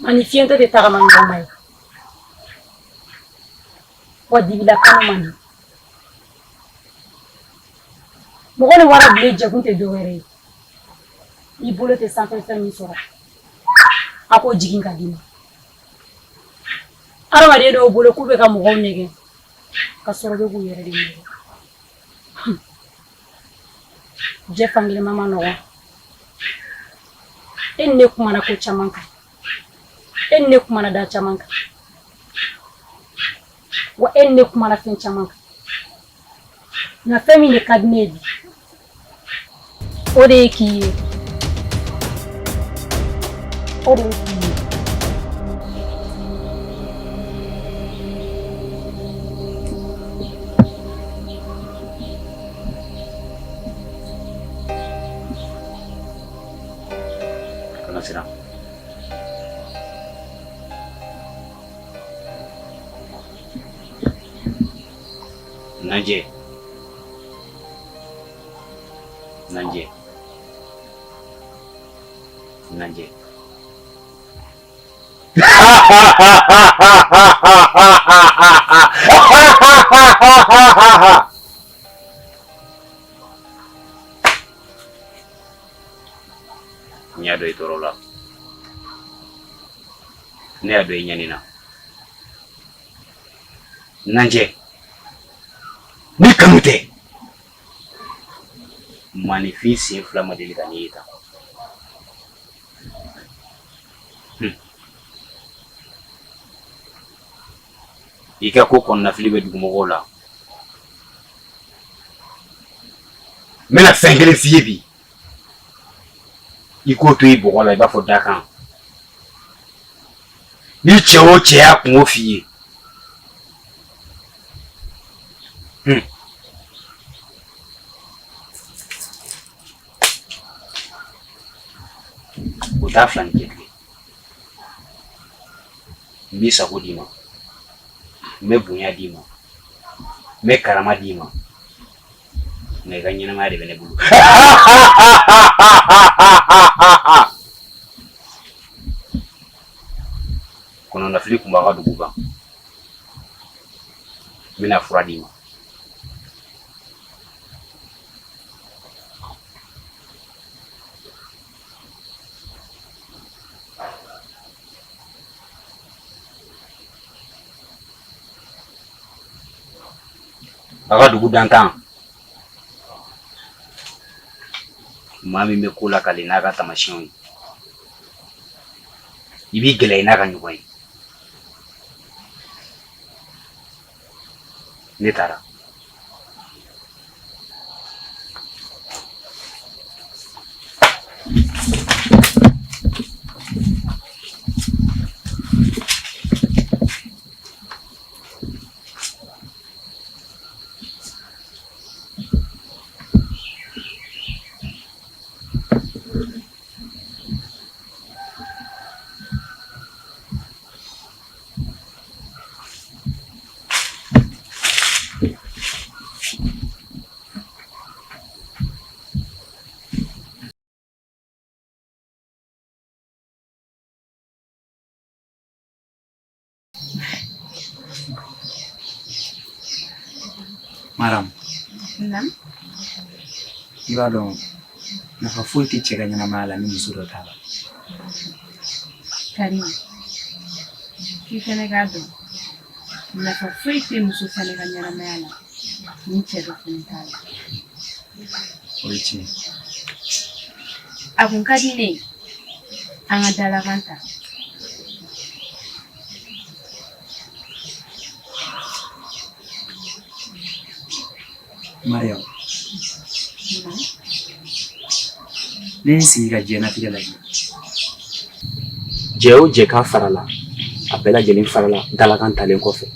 Ani fiyentɔ tɛ tagama ɲɔgɔn ye wa dibila kanu man di mɔgɔ ni warabilen jɛkun tɛ dɔwɛrɛ ye i bolo tɛ sanfɛ fɛn min sɔrɔ a k'o jigin ka d'i ma adamaden dɔw bolo k'u bɛ ka mɔgɔw nɛgɛn ka sɔrɔ bɛ k'u yɛrɛ de nɛgɛn. Jɛ fankelen man nɔgɔn. E ni ne kumana ko caman kan, e ni ne kumana da caman kan, wa e ni ne kumana fɛn caman kan. Nka fɛn min de ka di ne ye bi, o de ye k'i ye, o de ye k'i ye. Kana siran. Najɛ. Najɛ. Najɛ. N y'a dɔn i tɔɔrɔ la. Ne y'a dɔn i ɲani na. Najɛ. Ni kanu tɛ. Maaninfin sen fila ma deli ka ne ye tan. I ka ko kɔnɔnafili bɛ dugumɔgɔw la. N bɛna fɛn kelen f'i ye bi, i k'o to i bɔgɔ la i b'a fɔ dakan. Ni cɛ o cɛ y'a kunko f'i ye, o t'a fila ni kɛ bilen. N b'i sago d'i ma, n bɛ bonya d'i ma, n bɛ karama d'i ma, nka i ka ɲɛnamaya de bɛ ne bolo. Kɔnɔnafili kun b'a ka dugu kan, n bɛna fura d'i ma. A ka dugu dantan maa min bɛ ko lakali n'a ka taamasiyɛnw ye, i b'i gɛlɛya i n'a ka ɲɔgɔn ye. Ne taara. Maram. Naam. I b'a dɔn nafa foyi tɛ cɛ ka ɲɛnamaya la ni muso dɔ t'a la. Karim, k'i fɛnɛ k'a dɔn nafa foyi tɛ muso fɛnɛ ka ɲɛnamaya la ni cɛ dɔ fɛnɛ t'a la. O ye tiɲɛ. A kun ka di ne ye an ka dalakan ta. Mariam. Ne ye n sigi ka diɲɛnatigɛ lajɛ. Jɛ o jɛ k'a farala, a bɛɛ lajɛlen farala dalakan talen kɔfɛ.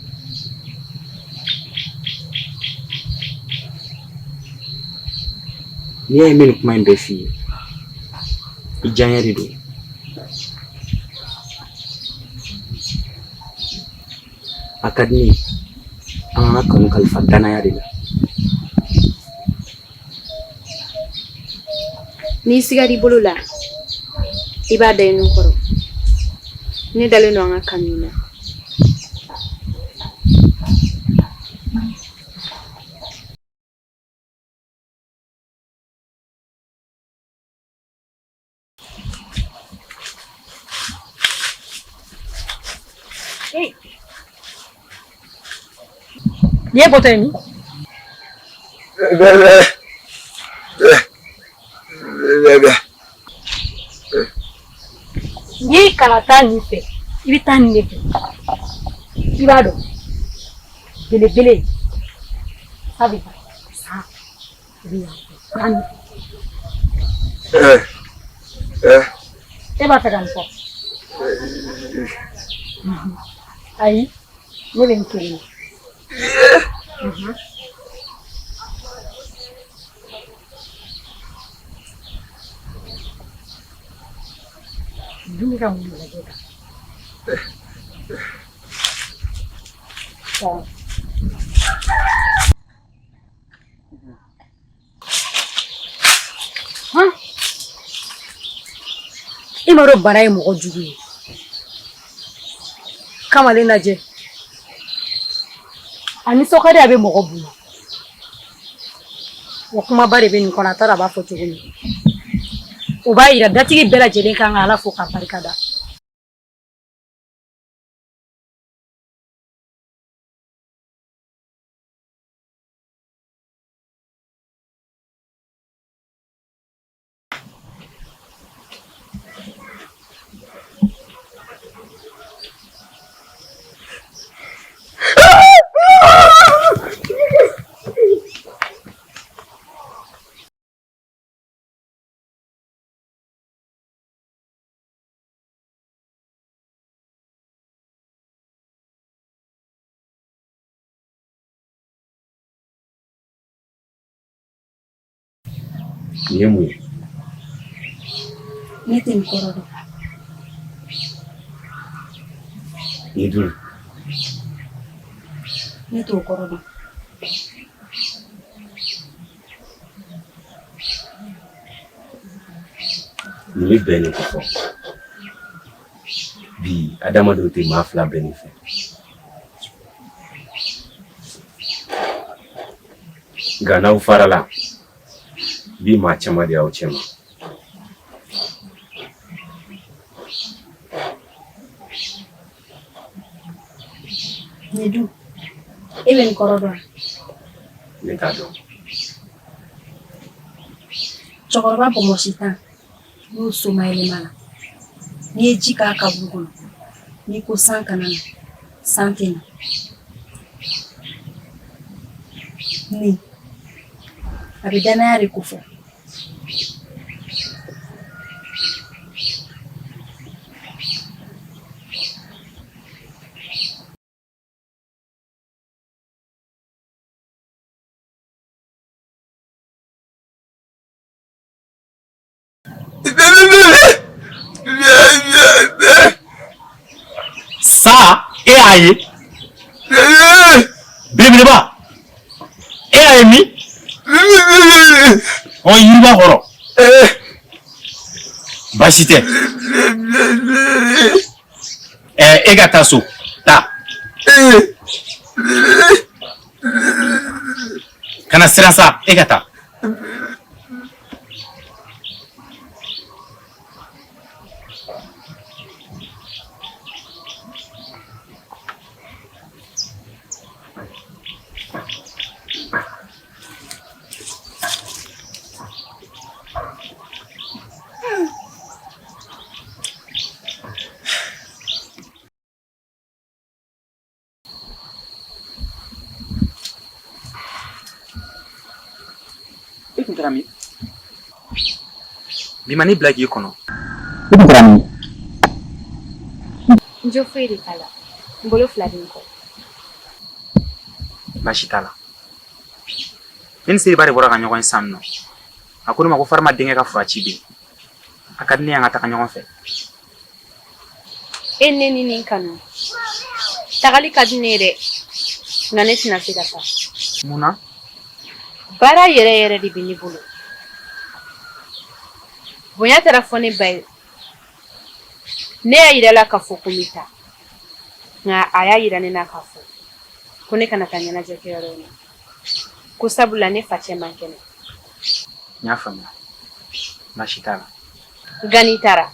N'i y'a ye n bɛ nin kuma in bɛɛ f'i ye, i diyaɲɛ de don. A ka di ne ye an ka kanu kalifa danaya de la. N'i sigar'i bolo la, i b'a da i nun kɔrɔ. Ne dalen don an ka kanu in na. Nin ye bɔtɔ ye min? N'i kana taa nin fɛ, i bɛ taa nin de fɛ. I b'a dɔn belebele sa bɛ sa i bɛ yan fɛ taa nin fɛ. E b'a fɛ ka nin fɔ? Ayi, ne bɛ n kelen na. Dun bɛ ka mun lajɛ tan? I m'a dɔn bana ye mɔgɔ jugu ye. Kamalen lajɛ. A nisɔn ka di, a bɛ mɔgɔ bonya. Wa kumaba de bɛ nin kɔnɔ, a t'a dɔn a b'a fɔ cogo min. O b'a yira datigi bɛɛ lajɛlen kan ka Ala fo k'a barika da. Nin ye mun ye? Ne tɛ nin kɔrɔ dɔn. Nin dun? Ne t'o kɔrɔ dɔn. Nin bɛ bɛn de kofɔ. Bi adamadenw tɛ maa fila bɛnnen fɛ. Nka n'aw farala, bi maa caman de y'aw cɛma. Nin dun, e bɛ nin kɔrɔ dɔn wa? Ne t'a dɔn. Cɛkɔrɔba bɔnbɔsi tan n'o somayɛlɛma la, n'i ye ji k'a kaburu kɔnɔ, n'i ko san kana na, san tɛ na. Nin, a bɛ danaya de kofɔ. Sa e y'a ye belebeleba. ye min? Ɔ, yiriba kɔrɔ. Baasi tɛ. E ka taa so. Taa. Kana siran sa, e ka taa. E tun taara min? Bi ma ne bila k'i kɔnɔ. E tun taara min? N jo foyi de t'a la. N bolo fila bɛ n kɔ. Baasi t'a la. Ne ni Seriba de bɔra ka ɲɔgɔn ye sisan nɔ. A ko ne ma ko Farima denkɛ ka furaci bɛ yen. A ka di ne ye an ka taga ɲɔgɔn fɛ. E ne ni nin kanu. Tagali ka di ne ye dɛ. Nka ne tɛna se ka taa. Mun na? Baara yɛrɛ yɛrɛ de bɛ ne bolo. Bonya taara fɔ ne ba ye. Ne y'a yira a la k'a fɔ ko n bɛ taa. Nka a y'a yira ne na k'a fɔ ko ne kana taa ɲɛnajɛ kɛyɔrɔ in na. Ko sabula ne facɛ man kɛnɛ. N y'a faamuya. Baasi t'a la. Nka n'i taara,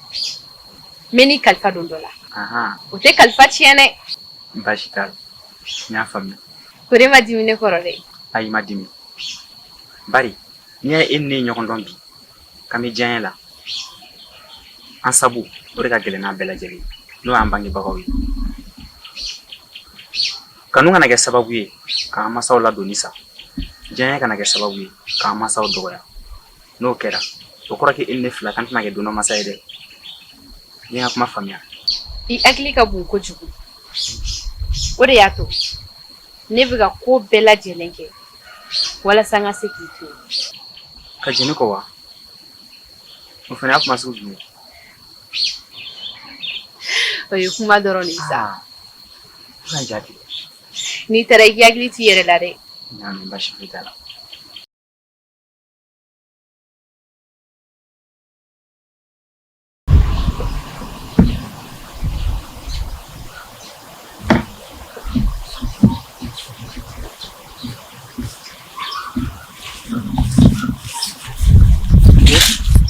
n bɛ n'i kalifa don dɔ la. Ahan. O tɛ kalifa tiɲɛ dɛ. Baasi t'a la. N y'a faamuya. Kore ma dimi ne kɔrɔ dɛ. Ayi, ma dimi. Bari n'i y'a ye e ni ne ye ɲɔgɔn dɔn bi, k'an bɛ diyaɲɛ la, an sabu o de ka gɛlɛn n'a bɛɛ lajɛlen ye, n'o y'an bangebagaw ye. Kanu kana kɛ sababu ye k'an masaw ladonni sa. Diyaɲɛ kana kɛ sababu ye k'an masaw dɔgɔya. N'o kɛra, o kɔrɔ k'e ni ne fila k'an tɛna kɛ don dɔ masa ye dɛ. I ye n ka kuma faamuya? I hakili ka bon kojugu. O de y'a to ne bɛ ka ko bɛɛ lajɛlen kɛ walasa n ka se k'i to yen. Ka jɛn ne kɔ wa? O fana y'a kuma sugu jumɛn ye? O ye kuma dɔrɔn de ye sa. I ka n jaabi. N'i taara i k'i hakili t'i yɛrɛ la dɛ. N y'a mɛn, baasi foyi t'a la.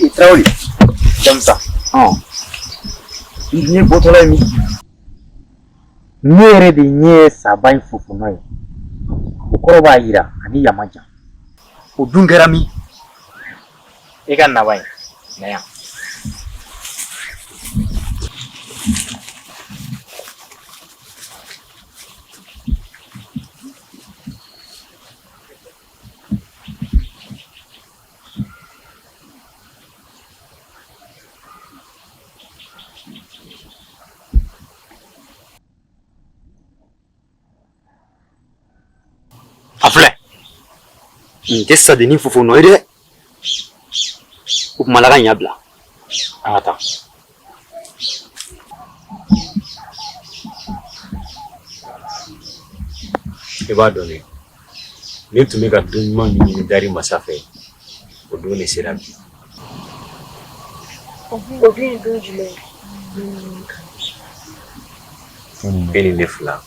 I Tarawele, Jamusa, i ɲɛ bɔtɔla ye min? Ne yɛrɛ de ɲɛ ye saba in fofonɔ ye. O kɔrɔ b'a jira ani yan man jan. O dun kɛra min? I ka na ye na yan. A filɛ, nin tɛ sadennin fofonɔ ye dɛ. O kuma la ka ɲa bila, an ka taa. I b'a dɔn dɛ, ne tun bɛ ka don ɲuman min ɲini dari masa fɛ, o don de sera bi. O dun ye don jumɛn ye? E ni ne fila,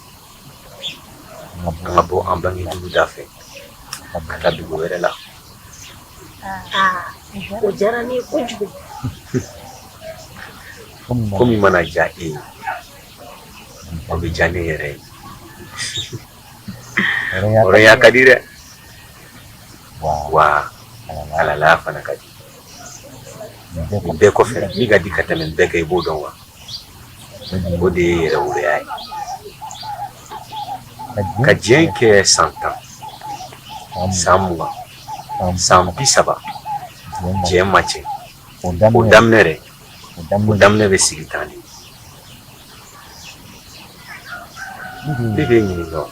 an ka bɔ an bangedugu da fɛ ka taa dugu wɛrɛ la. Aa, o diyara ne ye kojugu. Ko min mana diya e ye, o bɛ diya ne yɛrɛ ye. Hɔrɔnya ka di dɛ, wa halalaya fana ka di. Nin bɛɛ kɔfɛ, min ka di ka tɛmɛ nin bɛɛ kan, i b'o dɔn wa? O de ye yɛrɛwoloya ye. Ka diɲɛ kɛ san 10, san 20, san 30, diɲɛ ma tiɲɛ. O daminɛ dɛ, o daminɛ bɛ sigi tan de. Ne b'e ɲininka o.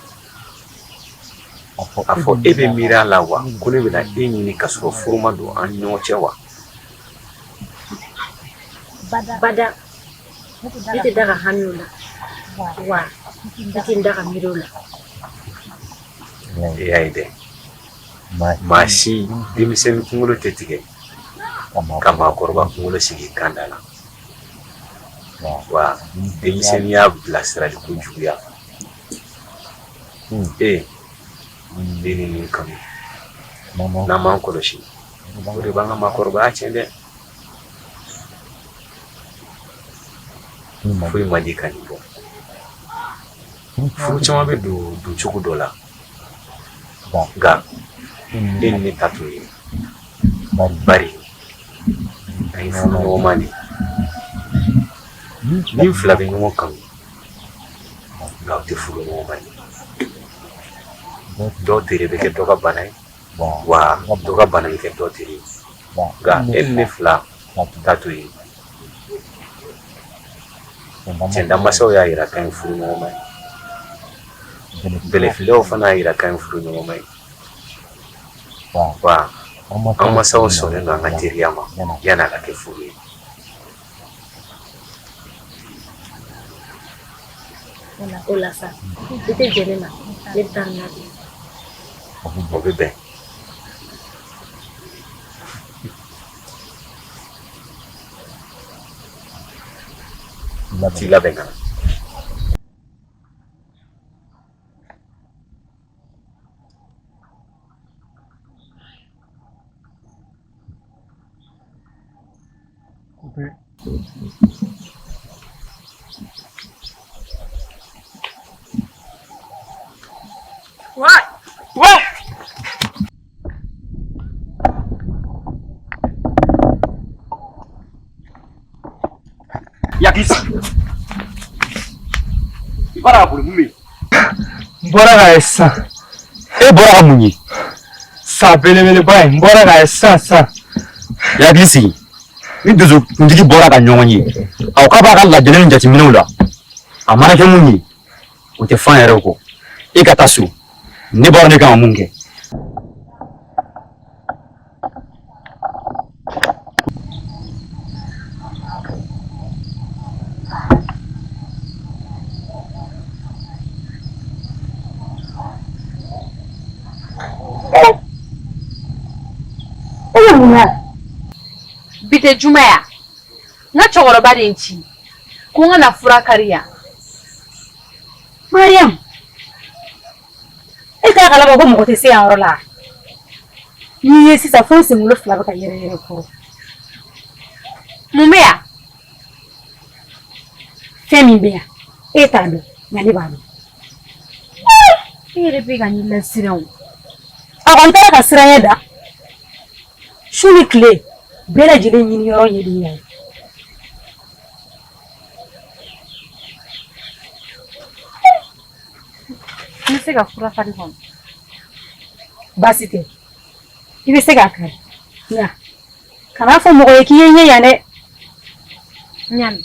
A fɔ e bɛ miiri a la wa ko ne bɛna e ɲini ka sɔrɔ furu ma don an ni ɲɔgɔn cɛ wa? Bada, ne tɛ da ka hami o la, wa ne tɛ da ka miiri o la. E y'a ye dɛ, Maa si denmisɛnnin kunkolo tɛ tigɛ ka maakɔrɔba kunkolo sigi kan da la. Wa denmisɛnninya bilasirali ko juguya. E ne ni min kanu, n'an m'an kɔlɔsi, o de b'an ka maakɔrɔbaya tiɲɛ dɛ. Foyi man di ka nin bɔ. Furu caman bɛ don don cogo dɔ la, nka e ni ne ta t'o ye, bari an ye furuɲɔgɔnma de ye. Ni fila bɛ ɲɔgɔn kanu, nka u tɛ furuɲɔgɔnma ye. Dɔw tere bɛ kɛ dɔ ka bana ye, wa dɔ ka bana bɛ kɛ dɔ tere ye, nka e ni ne fila ta t'o ye. Cɛnda masaw y'a yira k'an ye furuɲɔgɔnma ye, bɛlɛfililaw fana y'a yira k'an ye furuɲɔgɔnma ye, wa an masaw sɔnnen don an ka teriya ma yanni a ka kɛ furu ye. O la sa, i tɛ jɛn ne ma, ne bɛ taa n labɛn. O bɛ bɛn. T'i labɛn ka na. Ouais! Ouais! Yakili sigi. I bɔra ka boli, mun bɛ yen? N bɔra k'a ye sisan. E bɔra ka mun ye? Sa belebeleba in, n bɔra k'a ye sisan sisan. I hakili sigi. Ni donsokuntigi bɔra ka ɲɔgɔn ye, a ko k'a b'a ka lajɛlen ni jateminɛw la. A mana kɛ mun ye, o tɛ fan yɛrɛ kɔ. E ka taa so. Ne b'a dɔn ne kan ka mun kɛ. E bɛ mun na? Bi tɛ juma ya. N ka cɛkɔrɔba de ye n ci ko n ka na fura kari yan. Mariam, e t'a kalama ko mɔgɔ tɛ se yan yɔrɔ la. N'i ye sisan fo n senkolo fila bɛ ka yɛrɛ yɛrɛ kɔrɔ. Mun bɛ yan? Fɛn min bɛ yan, e t'a dɔn, nka ne b'a dɔn. E yɛrɛ bɛ ka ne lasiran o. A kɔni taara ka siran ɲɛ da. Su ni tile, bɛɛ lajɛlen ɲini yɔrɔ ye de yan ye. N bɛ se ka fura kari kɔnɔ. Baasi tɛ, i bɛ se k'a kari, nka kan'a fɔ mɔgɔ ye k'i ye n ye yan dɛ. N y'a mɛn.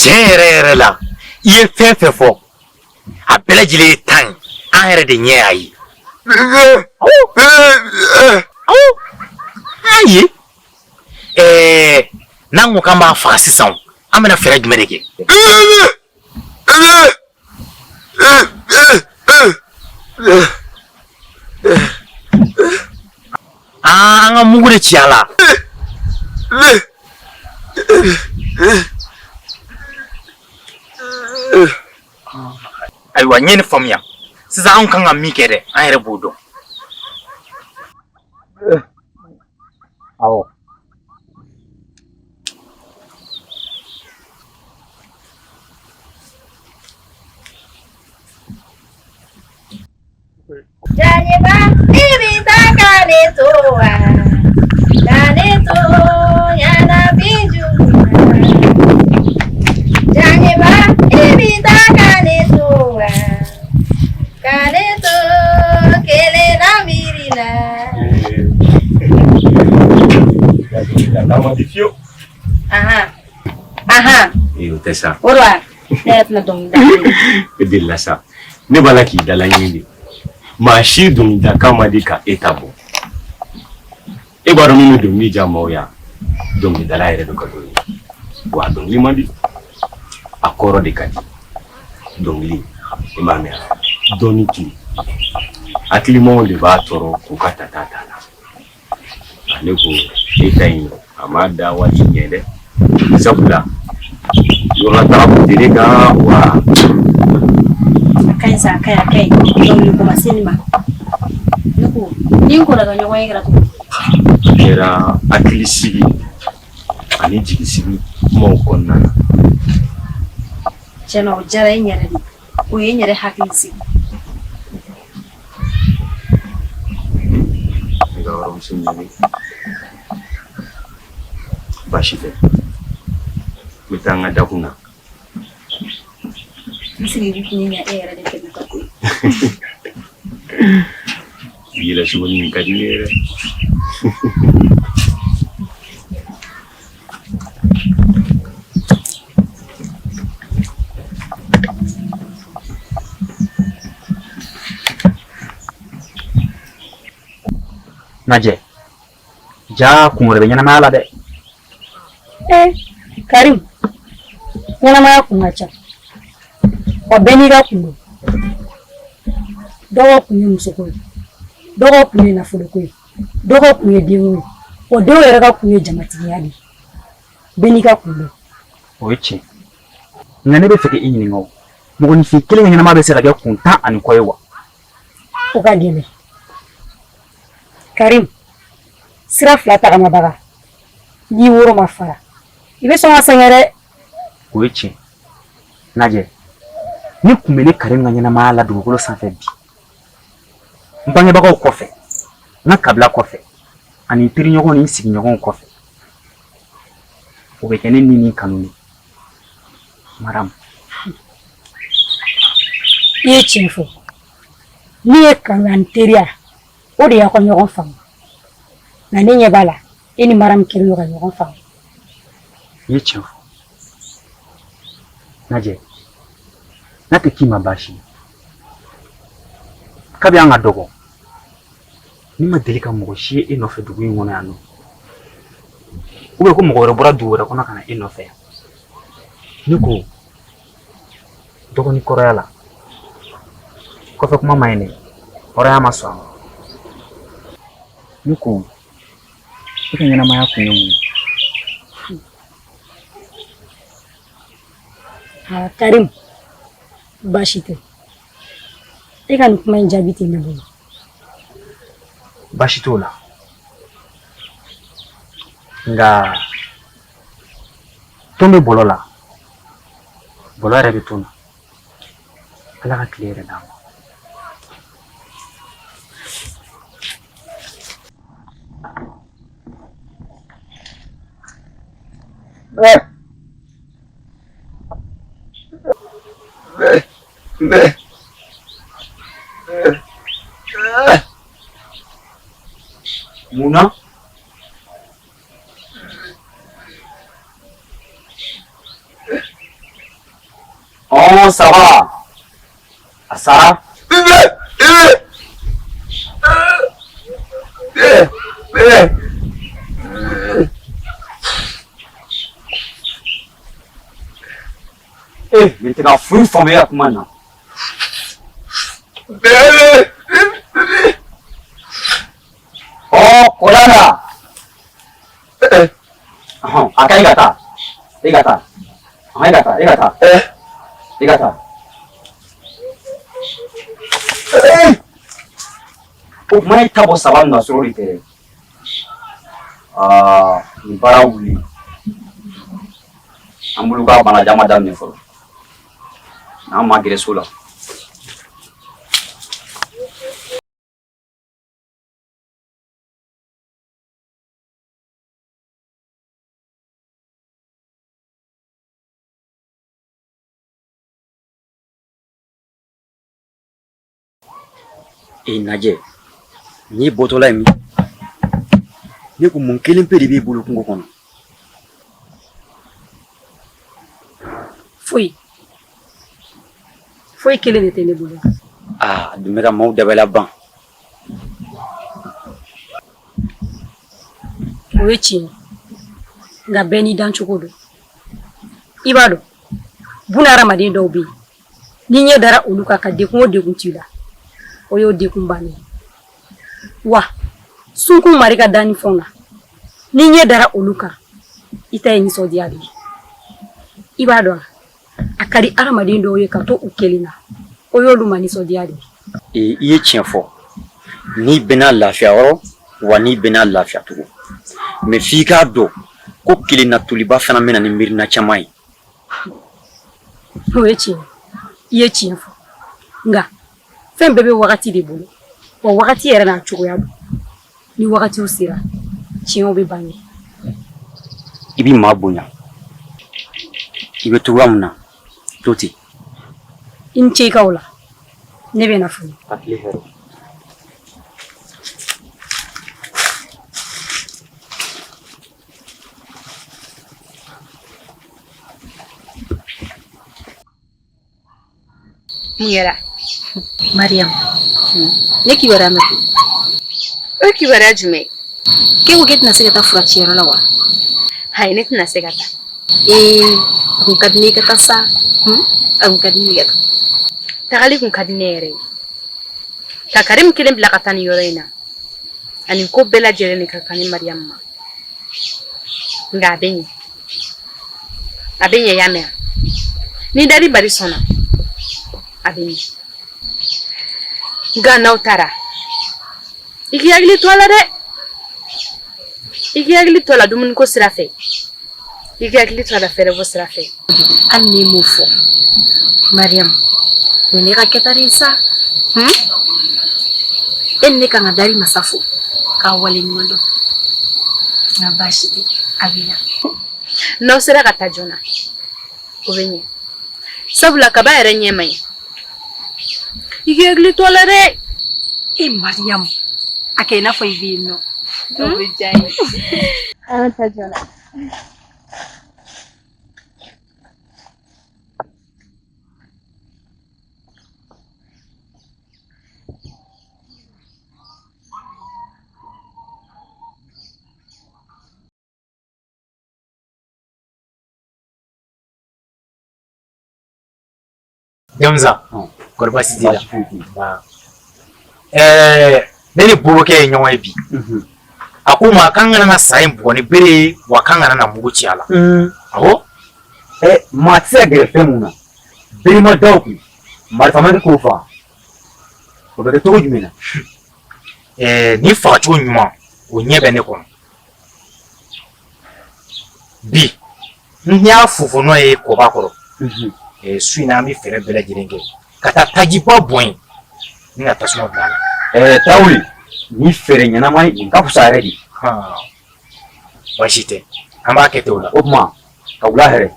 Tiɲɛ yɛrɛ yɛrɛ la, i ye fɛn fɛn fɔ, a bɛɛ lajɛlen ye tan ye. An yɛrɛ de ɲɛ y'a ye. An ye ɛɛ n'an ko k'an b'a faga sisan, an bɛna fɛɛrɛ jumɛn de kɛ? An ka mugu de ci a la. Ayiwa, n ye nin faamuya sisan. Anw kan ka min kɛ dɛ, an yɛrɛ b'o dɔn. Awɔ. Janiba, i bɛ taa ka ne to wa? Ka ne to ɲɛnafin jugu la. Janiba, i bɛ taa ka ne to wa? Ka ne to kelen. Dɔnkilida man di fiyewu. Ahan ahan. Ee, o tɛ sa. O don wa? Ne yɛrɛ tɛna dɔnkili da. E delila sa. Ne b'a la k'i dalaɲini de. Maa si dɔnkilidakan man di ka e ta bɔ. E b'a dɔn min bɛ dɔnkili diya maaw ye dɔnkilidala yɛrɛ de ka d'o ye. Wa dɔnkili man di, a kɔrɔ de ka di. Dɔnkili, i m'a mɛn wa? Dɔnni kili. Hakilimaw de b'a tɔɔrɔ k'u ka tata t'a la. Ne ko e ta in a ma da waati ɲɛ dɛ, sabula yɔrɔ taga kun tɛ ne kan wa. A ka ɲi sa, a ka ɲi, a ka ɲi. Dɔnkili ko ma se nin ma. Ne ko ni n kɔrɔkɛ ɲɔgɔn ye kɛra cogo di? A kɛra hakilisigi ani jigisigi kumaw kɔnɔna na. Tiɲɛ na, o diyara n yɛrɛ de, o ye n yɛrɛ hakili sigi. Ne ka waramuso ɲini, baasi tɛ, n bɛ taa n ka dakun na. N sigi kun ɲɛ e yɛrɛ de fɛ ka koyi. Yɛlɛ sogo nin ka di ne yɛrɛ. Najɛ, jaa kun wɛrɛ bɛ ɲɛnamaya la dɛ. Ee Karim, ɲɛnamaya kun ka ca wa, bɛɛ n'i ka kun don. Dɔw ka kun ye musoko ye, dɔw ka kun ye nafoloko ye, dɔw ka kun ye denko ye, wa dɔw yɛrɛ ka kun ye jamatigiya de ye. Bɛɛ n'i ka kun don. O ye tiɲɛ, nka ne bɛ fɛ k'i ɲininka, o mɔgɔninfin kelen ka ɲɛnamaya bɛ se ka kɛ kun 10 ani kɔ ye wa? O ka gɛlɛn Karim. Sira fila tagamabaga, n'i woro ma fara, i bɛ sɔn ka sɛgɛn dɛ. O ye tiɲɛ. Najɛ, ni kun bɛ ne Karim ka ɲɛnamaya la dugukolo sanfɛ bi, n bangebagaw kɔfɛ, n ka kabila kɔfɛ, ani n teriɲɔgɔnw ni n sigiɲɔgɔnw kɔfɛ, o bɛ kɛ ne ni nin kanu ye, Maramu. I ye tiɲɛ fɔ. Min ye kanu ani teriya, o de y'aw ka ɲɔgɔn faamu. Nka ne ɲɛ b'a la, e ni Maramu kɛlen don ka ɲɔgɔn faamu. I ye tiɲɛ fɔ. Najɛ, n'a tɛ k'i ma baasi ye, kabi an ka dɔgɔ, ne ma deli ka mɔgɔ si ye e nɔfɛ dugu in kɔnɔ yan nɔ, ou bien ko mɔgɔ wɛrɛ bɔra dugu wɛrɛ kɔnɔ ka na e nɔfɛ yan. Ne ko dɔgɔnin kɔrɔya la, kɔfɛ kuma ma ɲi dɛ, hɔrɔnya ma sɔn a ma. Ne ko e ka ɲɛnamaya kun ye mun ye? Aa Karim, baasi tɛ. E ka nin kuma in jaabi tɛ ne bolo. Baasi t'o la, nka ton bɛ bɔlɔ la, bɔlɔ yɛrɛ bɛ ton na. Ala ka tile yɛrɛ d'an ma. Mun na? Ɔ, ça va. A sara. Eh, n tɛ ka foyi faamuya kuma na. Ɔ, kɔla la. Ɔhɔn, a ka ɲi ka taa. E ka taa. Ɔhɔn, e ka taa, e ka taa. E ka taa. O kuma e ta bɔ saba nin na sɔrɔ de tɛ dɛ. Aa, nin baara wuli. An bolo k'a bana jama daminɛ fɔlɔ. N'an ma gɛrɛ so la. E Najɛ, n'i bɔtɔla ye min? Ne ko mun kelen pe de b'e bolo kungo kɔnɔ? Foyi. Foyi kelen de tɛ ne bolo. Aa, a dun bɛ ka maaw dabali ban. O ye tiɲɛ nka bɛɛ n'i dancogo don. I b'a dɔn, buna hadamaden dɔw bɛ yen, n'i ɲɛ dara olu kan ka degun o degun t'i la, o y'o degun bannen ye. Wa sunkun mari ka dannifɛnw na, n'i ɲɛ dara olu kan, i ta ye nisɔndiya de ye. I b'a dɔn a ka di hadamaden dɔw ye ka to u kelen na, o y'olu ma nisɔndiya de ye. I ye tiɲɛ fɔ, ni bɛɛ n'a lafiya yɔrɔ wa ni bɛɛ n'a lafiya cogo, mais f'i k'a dɔn ko kelenna toliba fana bɛ na ni miirina caman ye. O ye tiɲɛ i ye tiɲɛ fɔ, nka fɛn bɛɛ bɛ wagati de bolo, wa wagati yɛrɛ n'a cogoya don. Ni wagatiw sera, tiɲɛw bɛ bange. I bɛ maa bonya, i bɛ cogoya min na, to ten. I ni ce i ka o la, ne bɛ na fɔlɔ. Ka tile hɛrɛ. Mun kɛra? Mariam, ne kibaruya mɛn koyi. O ye kibaruya jumɛn ye? K'e ko k'e tɛna se ka taa furaciyɔrɔ la wa? Ayi, ne tɛna se ka taa. Ee, a kun ka di ne ye ka taa sa. A kun ka di ne ye ka taa. Tagali kun ka di ne yɛrɛ ye. Ka Karim kelen bila ka taa nin yɔrɔ in na. Ani ko bɛɛ lajɛlen de ka kan ne Mariam ma. Nka a bɛ ɲɛ. A bɛ ɲɛ, y'a mɛn wa? Ni dari bari sɔnna, a bɛ ɲɛ. Nka n'aw taara, i k'i hakili to a la dɛ. I k'i hakili to a la dumuniko sira fɛ. I k'i hakili to a la fɛɛrɛbɔ sira fɛ. Hali n'i m'o fɔ, Mariam, o ye ne ka kɛta de ye sa. E ni ne kan ka dari masa fo k'a waleɲuman dɔn. Nka baasi tɛ, a bɛ ɲa. N'aw sera ka taa joona, o bɛ ɲɛ. Sabula kaba yɛrɛ ɲɛ man ɲi. I k'i hakili to a la dɛ. E Mariam, a kɛ i n'a fɔ i bɛ yen nɔ. O bɛ diya n ye. An ka taa joona. Jamusa, kɔri baasi t'i la? Ɛɛ ne ni bobokɛ ye ɲɔgɔn ye bi. A ko n ma k'an kana na sa in bugɔ ni bere ye, wa k'an kana na mugu ci a la. Awɔ. Ɛ maa tɛ se ka gɛrɛ fɛn mun na, bere ma da o kun, marifa ma kɛ k'o faga, o bɛ kɛ cogo jumɛn na? Ɛɛ nin fagacogo ɲuman, o ɲɛ bɛ ne kɔnɔ. Bi n y'a fofonɔ ye kɔba kɔrɔ, su in na an bɛ fɛɛrɛ bɛɛ lajɛlen kɛ ka taa tajiba bɔn yen ni ka tasuma bila a la. Ɛɛ Tarawele, nin fɛɛrɛ ɲɛnama ye, nin ka fisa yɛrɛ de. Baasi tɛ, an b'a kɛ ten o la. O tuma ka wula hɛrɛ.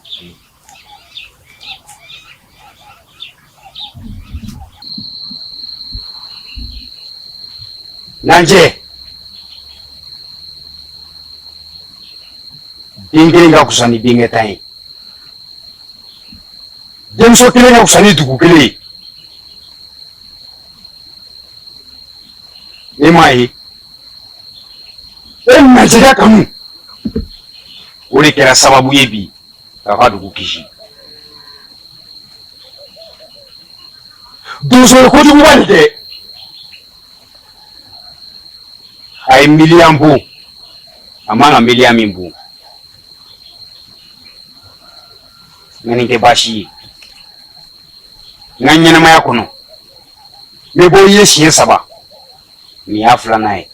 Nancɛ den kelen ka fisa ni denkɛ tan ye, denmuso kelen ka fisa ni dugu kelen ye. E m'a ye, e Nancɛ ka kanu, o de kɛra sababu ye bi k'a ka dugu kisi. Donso ye kojuguba nin kɛ, a ye miliyan bon, a man ka miliyan min bon, nka nin tɛ baasi ye. N ka ɲɛnamaya kɔnɔ, n bɛ bɔ i ye siɲɛ saba, nin y'a filanan ye.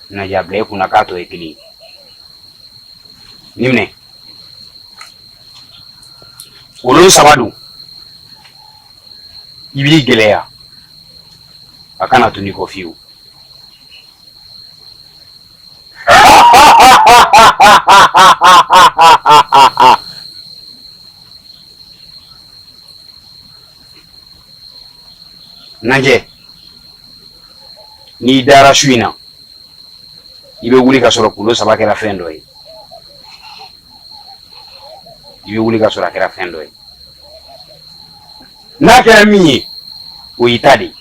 Naja, bila i kunna k'a tɔ ye kelen ye. Nin minɛ, kolon saba don, i b'i gɛlɛya a kana tunu i kɔ fiyewu. Nancɛ, n'i dara su in na, I bɛ wuli ka sɔrɔ kolon saba kɛra fɛn dɔ ye. I bɛ wuli ka sɔrɔ a kɛra fɛn dɔ ye. N'a kɛra min ye, o y'i ta de ye.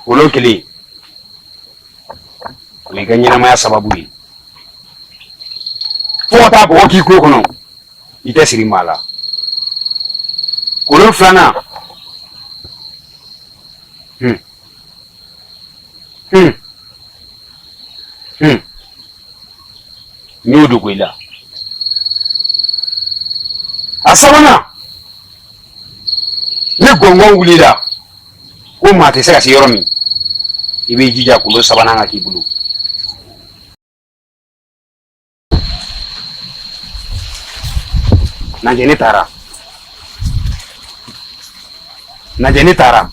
Kolon kelen, o y'i ka ɲɛnamaya sababu ye. Fo ka taa bɔgɔ k'i tulo kɔnɔ, i tɛ siri maa la. Kolon filanan, hmm hmm n y'o dogo i la. A sabanan, ni gɔngɔn wulila ko maa tɛ se ka se yɔrɔ min, i b'i jija kolon sabanan ka k'i bolo. Najɛ ne taara. Najɛ ne taara.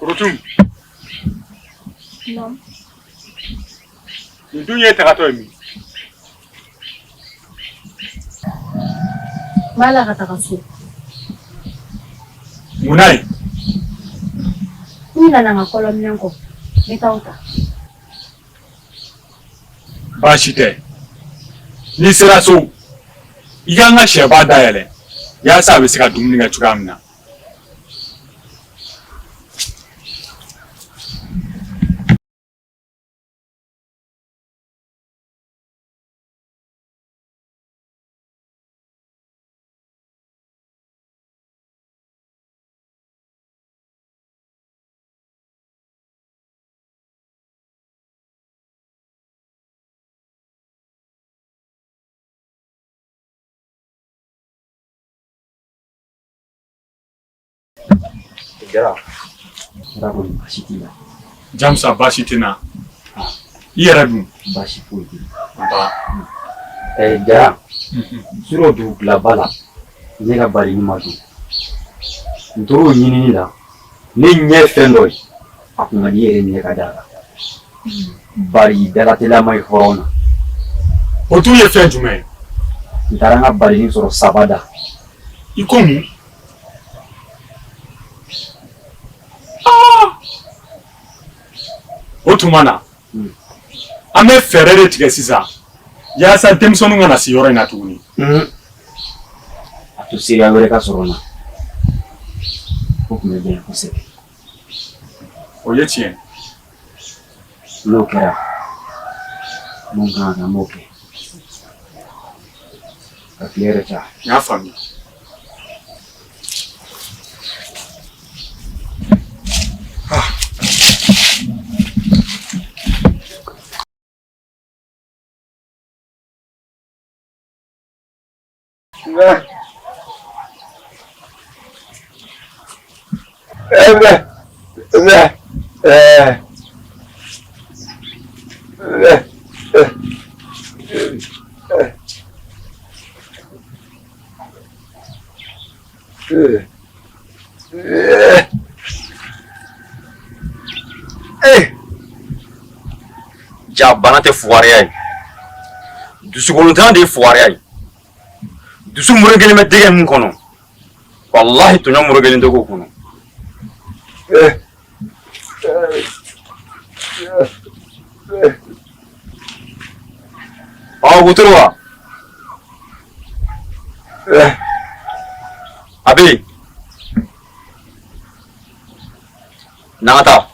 Korotum. Naamu. Nin dun ye tagatɔ ye min? N b'a la ka taga so. Mun na yen? N ɲinɛna n ka kɔlɔminɛn kɔ. N bɛ taa o ta. Baasi tɛ. N'i sera so, i ka n ka sɛba dayɛlɛ yaasa a bɛ se ka dumuni kɛ cogoya min na. Jara, Jara kɔni baasi t'i la. Jamusa baasi tɛ n na. I yɛrɛ dun? Baasi foyi tɛ. Nba. Jara, surɔ dugutilaba la, ne ka barinin ma dun. N tor'o ɲinini la, ne ɲɛ fɛn dɔ ye, a kun ka di i yɛrɛ ɲɛ ka d'a kan. Bari dalateliya man ɲi hɔrɔn na. O tun ye fɛn jumɛn ye? N taara n ka barinin sɔrɔ saba da. I ko mun? O tuma na, an bɛ fɛɛrɛ de tigɛ sisan yaasa denmisɛnninw kana se yɔrɔ in na tuguni. A to seereya wɛrɛ ka sɔrɔ n na, o tun bɛ bɛn kosɛbɛ. O ye tiɲɛ. N'o kɛra, mun kan ka kɛ an b'o kɛ. Ka tile yɛrɛ ta. N y'a faamuya. Ja bana tɛ fugariya ye, dusukolontanya de ye fugariya ye. Dusu muru kelen bɛ dɛgɛ min kɔnɔ, walahi tɔɲɔ muru kelen tɛ k'o kɔnɔ. Ɔ wotoro wa? A bɛ yen. N'an ka taa.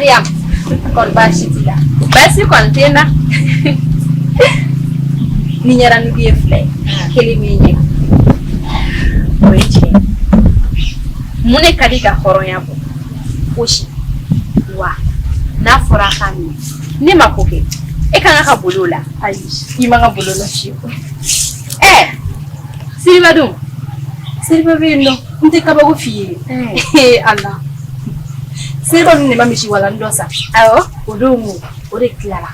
Mariam, kɔni baasi t'i la? Baasi kɔni tɛ n na. Ni ɲɛranugu ye fila ye, kelen b'i ɲɛ. O ye tiɲɛ ye. Mun de ka di ka hɔrɔnya bɔ? Fosi. Wa n'a fɔra a k'a minɛ, ne ma ko kɛ, e ka kan ka boli o la. Ayi, i man ka boli o la fiyewu. Ɛɛ, Seriba dun? Seriba bɛ yen nɔ, n tɛ kabako f'i ye. Ee Ala. Seriba ninnu de ma misi walan dɔ san. Awɔ. O don o de tilala.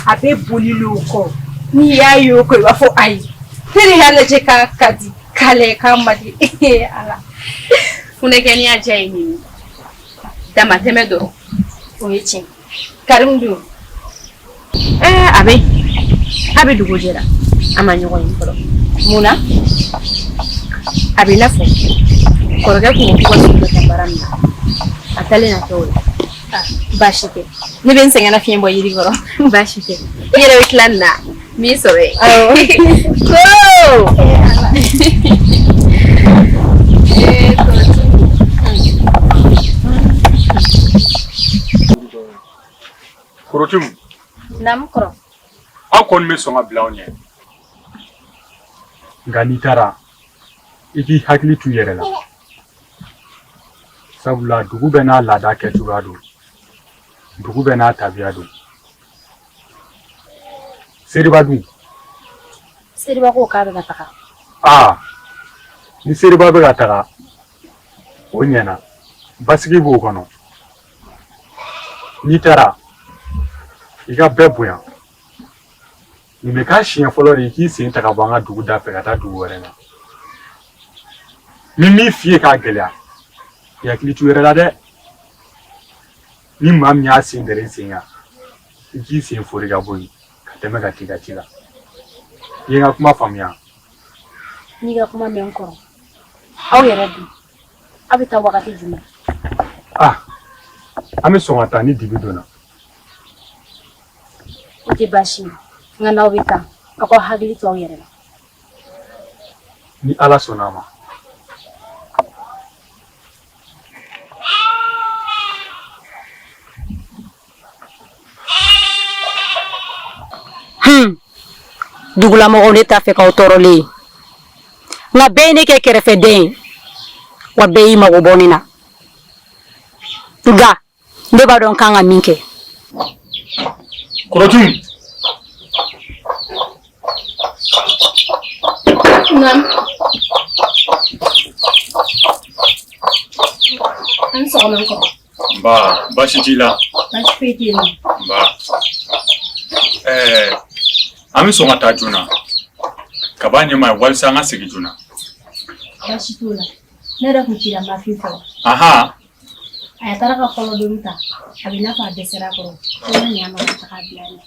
A bɛ boli o kɔ. N'i y'a ye o kɔ, i b'a fɔ ayi. Ne de y'a lajɛ k'a ka di, k'ale k'a man di. Ee Ala. Funɛkɛniya diya ye nin ye. Damatɛmɛ dɔrɔn. O ye tiɲɛ. Karimu dun? Ɛɛ a bɛ a bɛ dugu jɛra a ma ɲɔgɔn ye fɔlɔ. Mun na? A bɛ i n'a fɔ kɔrɔkɛ kun ko k'u ka dugu bɛ taa baara min na, a taalen na kɛ o la. Baasi tɛ, ne bɛ n sɛgɛn fiɲɛ bɔ yiri kɔrɔ. Baasi tɛ, i yɛrɛ bɛ tila nin na n b'i sɔrɔ yen. Awɔ. Ko ee Korotumu. Naamu kɔrɔ. Aw kɔni bɛ sɔn ka bila aw ɲɛ. Nka n'i taara, i k'i hakili to i yɛrɛ la. Sabula dugu bɛɛ n'a laada kɛcogoya don. Dugu bɛɛ n'a tabiya don. Seriba dun? Seriba ko k'a bɛ ka taga. Aa, ni Seriba bɛ ka taga, o ɲɛna. Basigi b'o kɔnɔ. N'i taara, i ka bɛɛ bonya. Nin bɛ k'a siɲɛ fɔlɔ de ye k'i sen ta ka bɔ an ka dugu da fɛ ka taa dugu wɛrɛ la. Ni min f'i ye k'a gɛlɛya, i hakili t'u yɛrɛ la dɛ. Ni maa min y'a sen dɛrɛ i sen kan, i k'i sen fori ka bɔ yen ka tɛmɛ ka t'i ka ci la. I ye n ka kuma faamuya? N y'i ka kuma mɛn n kɔrɔ. Aw yɛrɛ dun, aw bɛ taa wagati jumɛn? Ah, an bɛ sɔn ka taa ni dibi donna. O tɛ baasi ye, nka n'aw bɛ taa, aw ka hakili to aw yɛrɛ la. Ni Ala sɔnna a ma. Hmm. Dugulamɔgɔw ne t'a fɛ k'aw tɔɔrɔlen ye, nka bɛɛ ye ne kɛ kɛrɛfɛden ye, wa bɛɛ y'i mago bɔ ne na, nka ne b'a dɔn n kan ka min kɛ. Korotumu. Naamu. A ni sɔgɔma n kɔrɔ. Nba, baasi t'i la? Baasi foyi tɛ yen nɔ. Nba. Ɛɛ, an bɛ sɔn ka taa joona. Kaba ɲɛma ye walisa an ka segin joona. Baasi t'o la. Ne yɛrɛ tun cira Mafin fɛ. Ahan. A taara ka kɔlɔdonni ta, a bɛ n'a fɔ a dɛsɛra a kɔrɔ. Ko n ka ɲa a ma ka taga bila yen.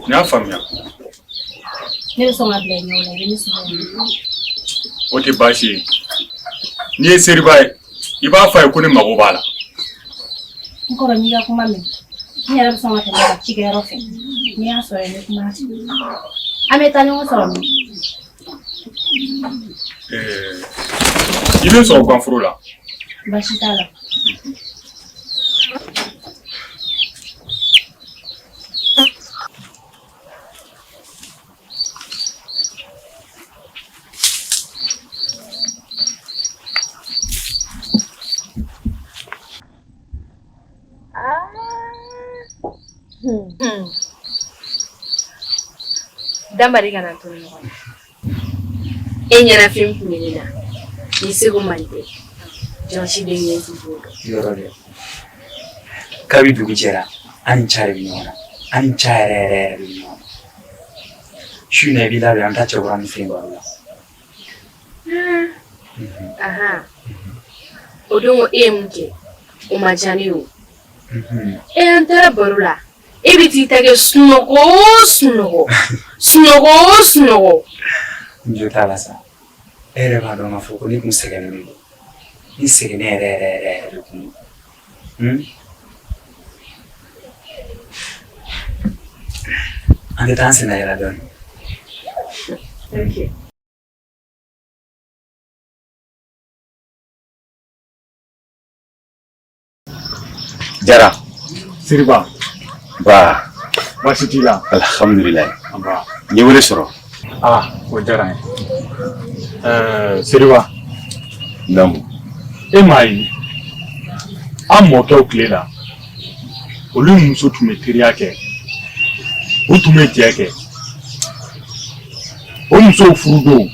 N y'a faamuya. Ne bɛ sɔn ka bila i ɲɛ o la, i bɛ ne sɔrɔ yen. O tɛ baasi ye. N'i ye Seriba ye, i b'a fɔ a ye ko ne mago b'a la. N kɔrɔ, n y'i ka kuma mɛn. N yɛrɛ bɛ sɔn ka tɛmɛ a ka cikɛyɔrɔ fɛ. N'i y'a sɔrɔ yen, n bɛ kuma a fɛ. An bɛ taa ɲɔgɔn sɔrɔ min? I bɛ sɔrɔ ganforo la. Baasi t'a la. Danbari kana to ɲɔgɔn na. E ɲɛnafin kun bɛ ne na ni segu man tɛ jɔn si denkɛ t'i b'o dɔn. Yɔrɔ dɛ, kabi dugu jɛra an ni ca de bɛ ɲɔgɔn na, an ni ca yɛrɛ yɛrɛ yɛrɛ de bɛ ɲɔgɔn na. Su in na i b'i labɛn, an bɛ taa cɛkɔrɔba min fɛ yen baro la. Ahan, o don e ye mun kɛ o ma diya ne ye o. E an taara baro la, e bɛ t'i ta kɛ sunɔgɔ o sunɔgɔ, sunɔgɔ o sunɔgɔ. N jo t'a la sa, e yɛrɛ b'a dɔn k'a fɔ ko ne kun sɛgɛnnen de don, ne sɛgɛnnen yɛrɛ yɛrɛ yɛrɛ yɛrɛ de kun don. An tɛ taa an senna yɛlɛ dɔɔnin. Ok. Jara. Siriba. Ba. Baasi t'i la. Alhamdulilayi. Nba. N ye wele sɔrɔ. Ah, o diyara n ye. Ɛɛ Siriba. Naamu. E m'a ye an mɔkɛw tile la olu ni muso tun bɛ teriya kɛ u tun bɛ jɛ kɛ o musow furudon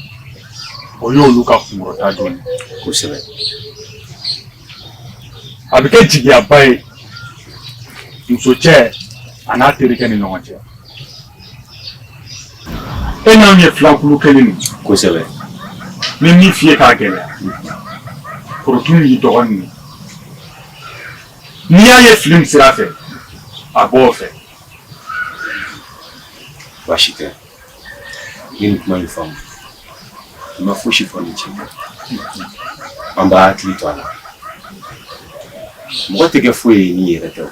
o y'olu ka kunkɔrɔta don ye. Kosɛbɛ. A bɛ kɛ jigiyaba ye muso cɛ a n'a terikɛ ni ɲɔgɔn cɛ. E n'anw ye filankulu kelen nin. Kosɛbɛ. N bɛ min f'i ye k'a gɛlɛya. Korotun y'i dɔgɔnin ye. N'i y'a ye fili min sira fɛ, a b'o fɛ. Baasi tɛ. N ye nin kuma in faamu. I ma fosi fɔ ni tiɲɛ tɛ. An b'a hakili to a la. Mɔgɔ tɛ kɛ foyi ye n'i yɛrɛ tɛ o.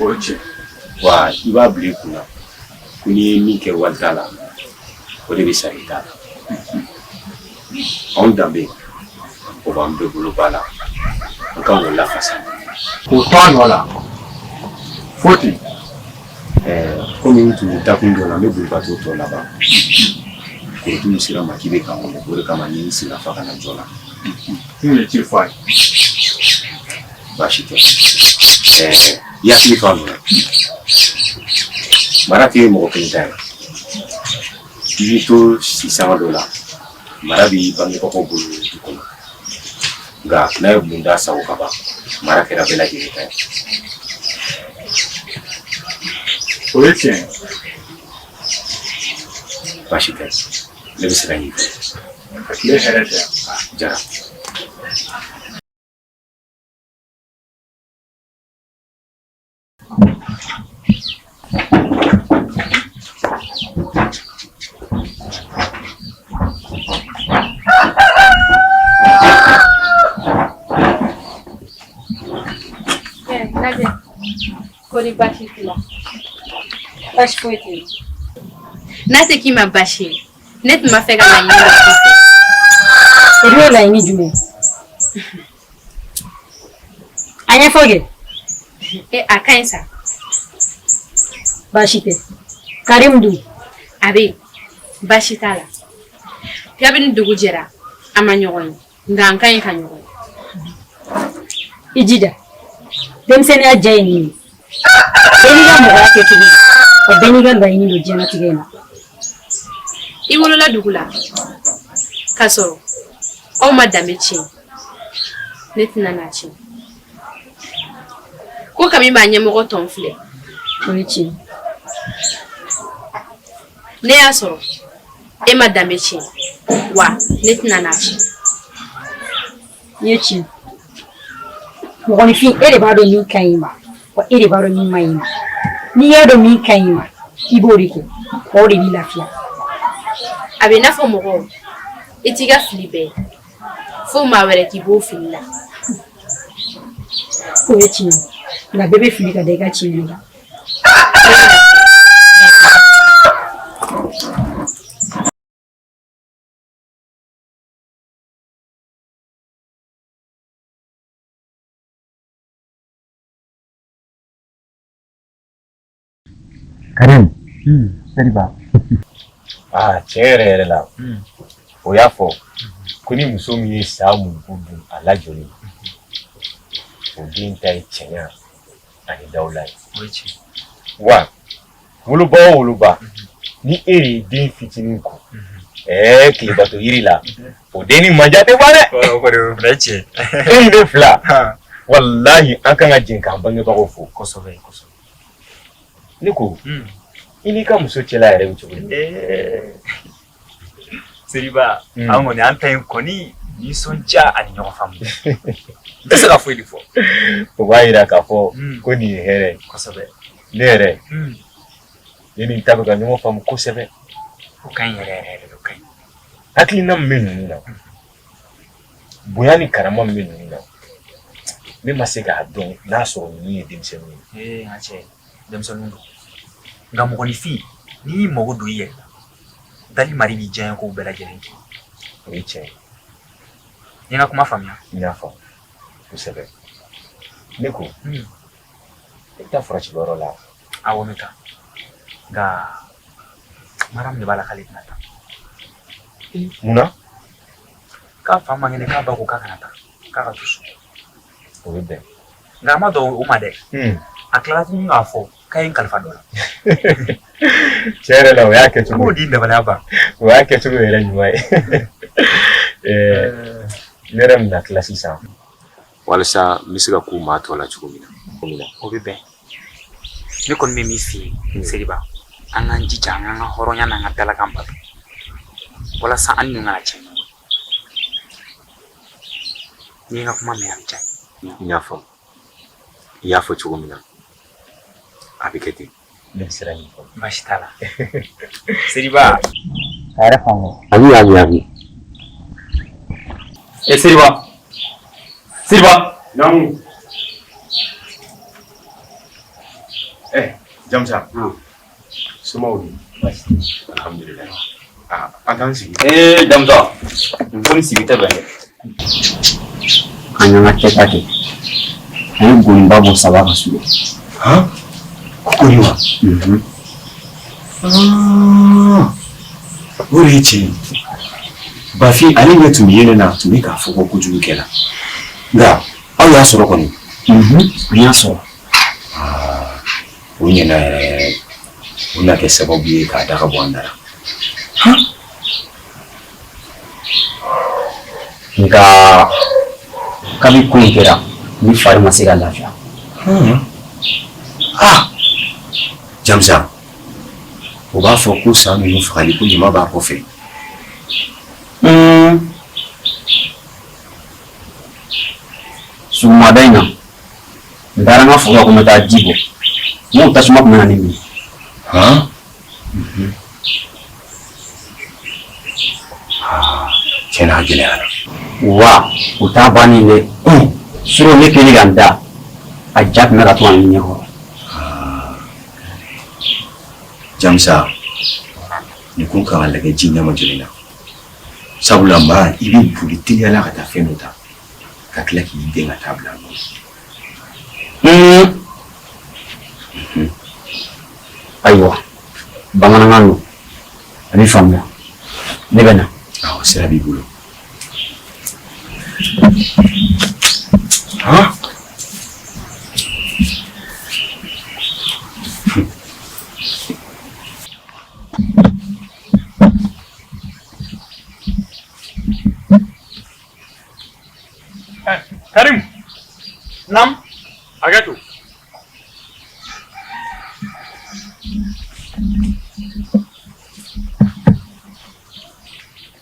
O ye tiɲɛ. Wa i b'a bila i kun na ko n'i ye min kɛ walita la, o de bɛ sara i ta la. Anw danbe, o b'an bɛɛ bolo ba la. An kan k'o lafasa. K'o to a nɔ la. Fo ten. Ɛɛ komi n tun bɛ dakun dɔ la, n bɛ boli ka t'o tɔ laban. Korotun sera n ma k'i bɛ ka n wele, o de kama n ye n sen lafa ka na joona. N tun ye ci fɔ a ye. Baasi tɛ. Ɛɛ i hakili to a nɔ la. Mara tɛ mɔgɔ kelen ta ye. I b'i to si sanga dɔ la, mara b'i bangebagaw bolo du kɔnɔ. Nka n'a ye bulonda sago ka ban, mara kɛra bɛɛ lajɛlen ta ye. O ye tiɲɛ ye. Baasi tɛ. Ne bɛ sira ɲini fɛ. Ka tile hɛrɛ caya. Jara. Lajɛ kɔri baasi t'i la? Baasi foyi tɛ yen. N'a tɛ k'i ma baasi ye, ne tun b'a fɛ ka laɲini dɔ k'i fɛ. O dun ye laɲini jumɛn ye? A ɲɛfɔ kɛ. E a ka ɲi sa. Baasi tɛ. Karim dun? A bɛ yen, baasi t'a la. Kabini dugu jɛra, an ma ɲɔgɔn ye, nka an ka ɲi ka ɲɔgɔn ye. I jija. Denmisɛnninya diya ye nin ye. Bɛɛ n'i ka mɔgɔya kɛcogo don, wa bɛɛ n'i ka laɲini don diɲɛlatigɛ in na. I wolola dugu la, k'a sɔrɔ aw ma danbe tiɲɛ. Ne tɛna n'a tiɲɛ. Ko kami b'a ɲɛmɔgɔ tɔn filɛ. O ye tiɲɛ. Ne y'a sɔrɔ e ma danbe tiɲɛ, wa ne tɛna n'a tiɲɛ. I ye tiɲɛ. Mɔgɔninfin, e de b'a dɔn min ka ɲi i ma, wa e de b'a dɔn min man ɲi i ma. N'i y'a dɔn min ka ɲi i ma, i b'o de kɛ, wa o de b'i lafiya. A bɛ i n'a fɔ mɔgɔ, i t'i ka fili bɛɛ ye. Fo maa wɛrɛ k'i b'o fili la. O ye tiɲɛ ye, nka bɛɛ bɛ fili ka da i ka tiɲɛ de kan. Karim. Seriba. Aa tiɲɛ yɛrɛ yɛrɛ la. O y'a fɔ ko ni muso min ye sa mugu dun a lajɔlen, o den ta ye cɛɲa ani dawula ye. Wa woloba o woloba, ni e de ye den fitinin ko ɛɛ tilebato yiri la, o den ni manja tɛ ban dɛ. O kɔni o fana ye tiɲɛ. E ni ne fila, walahi an kan ka jɛ k'an bangebagaw fo. Kosɛbɛ kosɛbɛ. Ne ko i n'i ka muso cɛla yɛrɛ bɛ cogo di? Seriba, an kɔni an ta in kɔni nisɔndiya ani ɲɔgɔn faamu. N tɛ se ka foyi de fɔ. O b'a jira k'a fɔ ko nin ye hɛrɛ ye. Kosɛbɛ. Ne yɛrɛ, ne ni n ta bɛ ka ɲɔgɔn faamu kosɛbɛ. O ka ɲi yɛrɛ yɛrɛ yɛrɛ, o ka ɲi. Hakilina min bɛ ninnu na, bonya ni karama min bɛ ninnu na, ne ma se k'a dɔn n'a sɔrɔ ninnu ye denmisɛnninw ye. Ee n ka cɛ, denmisɛnninw don. Nka mɔgɔninfin, n'i y'i mago don i yɛrɛ la, dali mari b'i diyaɲɛ kow bɛɛ lajɛlen kɛ. O ye tiɲɛ ye. I ye n ka kuma faamuya? N y'a faamu kosɛbɛ. Ne ko, I bɛ taa furacibɔyɔrɔ la. Awɔ, n bɛ taa. Nka Mariam de b'a la k'ale tɛna taa. Mun na? K'a fa man kɛnɛ, k'a ba ko k'a kana taa, k'a ka to so. O bɛ bɛn. Nka a ma dan o ma dɛ. A tilala tuguni k'a fɔ k'a ye n kalifa dɔ la. Tiɲɛ yɛrɛ la, o y'a kɛcogo. An b'o di dabaliya ban. O y'a kɛcogo yɛrɛ ɲuman ye. Ne yɛrɛ bɛna tila sisan. Walasa n bɛ se ka k'u maa tɔ la cogo min na. O bɛ bɛn. Ne kɔni bɛ min f'i ye Seriba, an k'an jija an k'an ka hɔrɔnya n'an ka dalakan bato walasa an ni kana tiɲɛ ɲɔgɔn ye. N'i ye n ka kuma mɛn, a bɛ diya n ye. N y'a faamu. I y'a fɔ cogo min na, a bɛ kɛ ten. Ne bɛ sira ɲini. Baasi t'a la. Seriba. A yɛrɛ faamu. Ami ami ami. E Seriba. Seriba. Naamu. Jamusa. Somaw dun? Alhamdulilayi. Aa, an k'an sigi. Ee Jamusa, nin ko ni sigi tɛ bɛn dɛ. An y'an ka kɛta kɛ. An ye goniba bɔ saba ka su. Han? Ko ni wa? O de ye tiɲɛ ye. Bafin ale ɲɛ tun bɛ yɛlɛ na, a tun bɛ k'a fɔ ko kojugu kɛla. Nka aw y'a sɔrɔ kɔni? An y'a sɔrɔ. O ɲɛna yɛrɛ yɛrɛ. O na kɛ sababu ye k'a daga bɔ an da la. Nka kabi ko in kɛra, ne fari ma se ka lafiya. Ah! Jamusa, o b'a fɔ ko sa ninnu fagali ko ɲuman b'a kɔfɛ. Sɔgɔmada in na, n taara n ka foro la ko n bɛ taa ji bɔ. N ko tasuma tun bɛ na ne minɛ. Han? Tiɲɛ na, a gɛlɛyara. Wa o t'a bannen dɛ. Surɔ ne kɛlen ka n da, a ja tun bɛ ka to ka n ɲɛkɔrɔ. Jamusa, nin ko kan ka lajɛ ji ɲɛmajɔlen na. Sabula maa, i bɛ boli teliya la ka taa fɛn dɔ ta, ka tila k'i den ka taa bila a nɔ na. Ayiwa, bamanankan don, a bɛ faamuya. Ne bɛ na. Awɔ, sira b'i bolo. Han? Karim. Nam. Hakɛ to.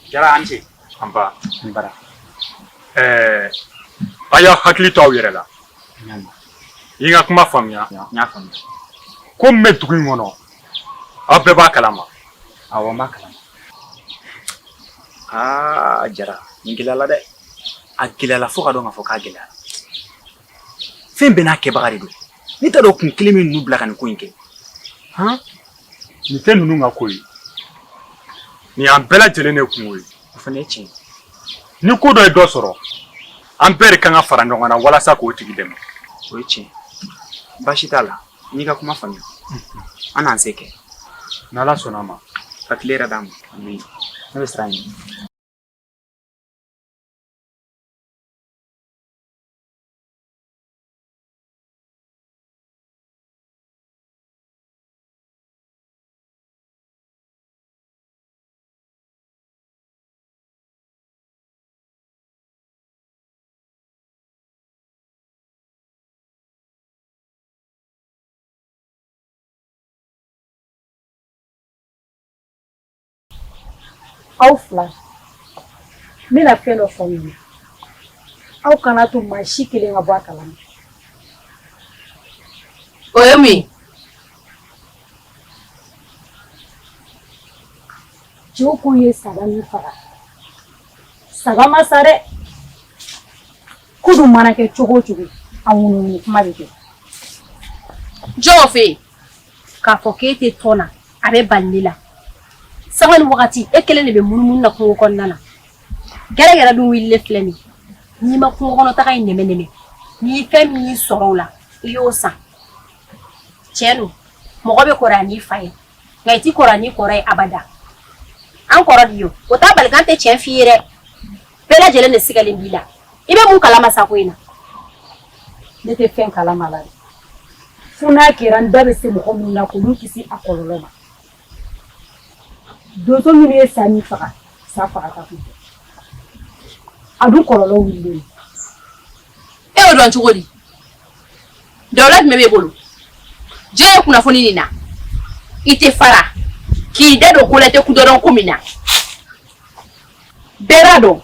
Jara, an ce. Nba. N bara. Ɛɛ, a y'aw hakili to aw yɛrɛ la. I ka kuma faamuya. N y'a faamuya. Ko min bɛ dugu in kɔnɔ, aw bɛɛ b'a kalama. Awɔ, n b'a kalama. Aa Jara, nin gɛlɛyala dɛ. A gɛlɛyala fo ka dɔn k'a fɔ k'a gɛlɛyara. Fɛn bɛɛ n'a kɛbaga de don. Ne t'a dɔn kun kelen min ninnu bila ka nin ko in kɛ. Han? Nin tɛ ninnu ka ko ye. Nin y'an bɛɛ lajɛlen de kunko ye. O fana ye tiɲɛ ye. Ni ko dɔ ye dɔ sɔrɔ, an bɛɛ de kan ka fara ɲɔgɔn na walasa k'o tigi dɛmɛ. O ye tiɲɛ ye. Baasi t'a la. N y'i ka kuma faamuya. An n'an se kɛ. N'Ala sɔnna a ma. Ka tile yɛrɛ d'an ma. Ne bɛ sira ɲini. Aw fila, n bɛna fɛn dɔ fɔ aw ɲɛna. Aw kana to maa si kelen ka bɔ a kalama. O ye mun ye? Cɛw ko ye saga min faga, saga ma sa dɛ. Ko dun mana kɛ cogo o cogo, a ŋunuŋunu kuma bɛ kɛ. Jɔn y'o f'e ye? K'a fɔ k'e tɛ tɔn na, a bɛ bali ne la. Sanga ni wagati, e kelen de bɛ munumunu na kungo kɔnɔna na. Gɛrɛgɛrɛ dun wulilen filɛ nin ye. N'i ma kungo kɔnɔ taga in nɛmɛ nɛmɛ, n'i ye fɛn min sɔrɔ o la, i y'o san. Tiɲɛ don, mɔgɔ bɛ kɔrɔya n'i fa ye, nka i ti kɔrɔya n'i kɔrɔ ye abada. An kɔrɔ di yo, o t'a bali k'an tɛ tiɲɛ f'i ye dɛ. Bɛɛ lajɛlen de sigalen b'i la. I bɛ mun kalama sa ko in na? Ne tɛ fɛn kalama la dɛ. Fo n'a kɛra n da bɛ se mɔgɔ minnu na k'olu kisi a kɔlɔlɔ ma. Donso minnu ye sa min faga, sa fagata kun tɛ. A dun kɔlɔlɔ wulilen don. E y'o dɔn cogo di? Dawula jumɛn b'e bolo? Jɔn ye kunnafoni nin na? I tɛ fara k'i da don ko la i tɛ kudɔ dɔn ko min na. Bɛɛ b'a dɔn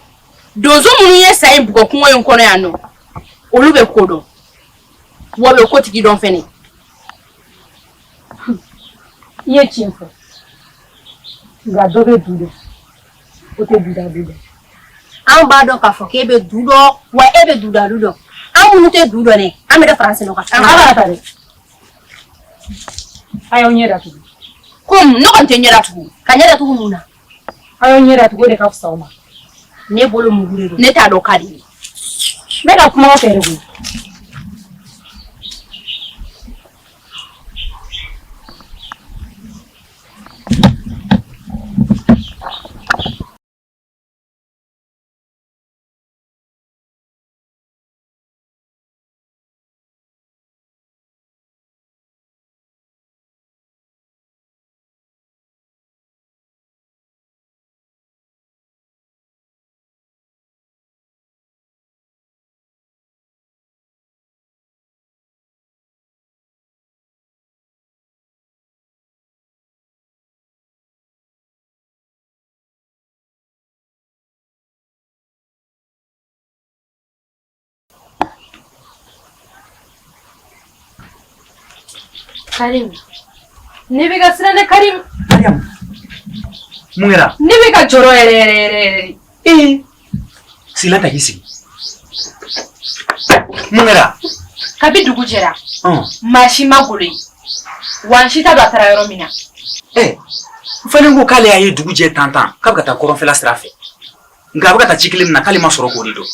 donso minnu ye sa in bugɔ kungo in kɔnɔ yan nɔ, olu bɛ ko dɔn wa u bɛ kotigi dɔn fɛnɛ. I ye tiɲɛ fɔ, nka dɔ bɛ du dɔn, o tɛ dudalu dɔn. Anw b'a dɔn k'a fɔ k'e bɛ du dɔn, wa e bɛ dudalu dɔn. An minnu tɛ du dɔn dɛ, an bɛ dɔ fara an sen kan. An kana ta dɛ, a y'aw ɲɛ datugu. Komi ne kɔni tɛ ɲɛ datugu. Ka ɲɛ datugu mun na? A y'aw ɲɛ datugu, o de ka fisa aw ma. Ne bolo mugu de don. Ne t'a dɔn ka di. N bɛ ka kuma aw fɛ de koyi. Karim, ne bɛ ka siran dɛ Karim. Mariam, mun kɛra? Ne bɛ ka jɔrɔ yɛrɛ yɛrɛ yɛrɛ yɛrɛ. Ee, sigilan ta k'i sigi. Mun kɛra? Kabi dugu jɛra, maa si ma golo ye. Wa n si t'a dɔn a taara yɔrɔ min na. Ɛ, n falen ko k'ale y'a ye dugu jɛ tan tan k'a bɛ ka taa kɔrɔnfɛla sira fɛ. Nka a bɛ ka taa ci kelen min na k'ale ma sɔrɔ k'o de dɔn.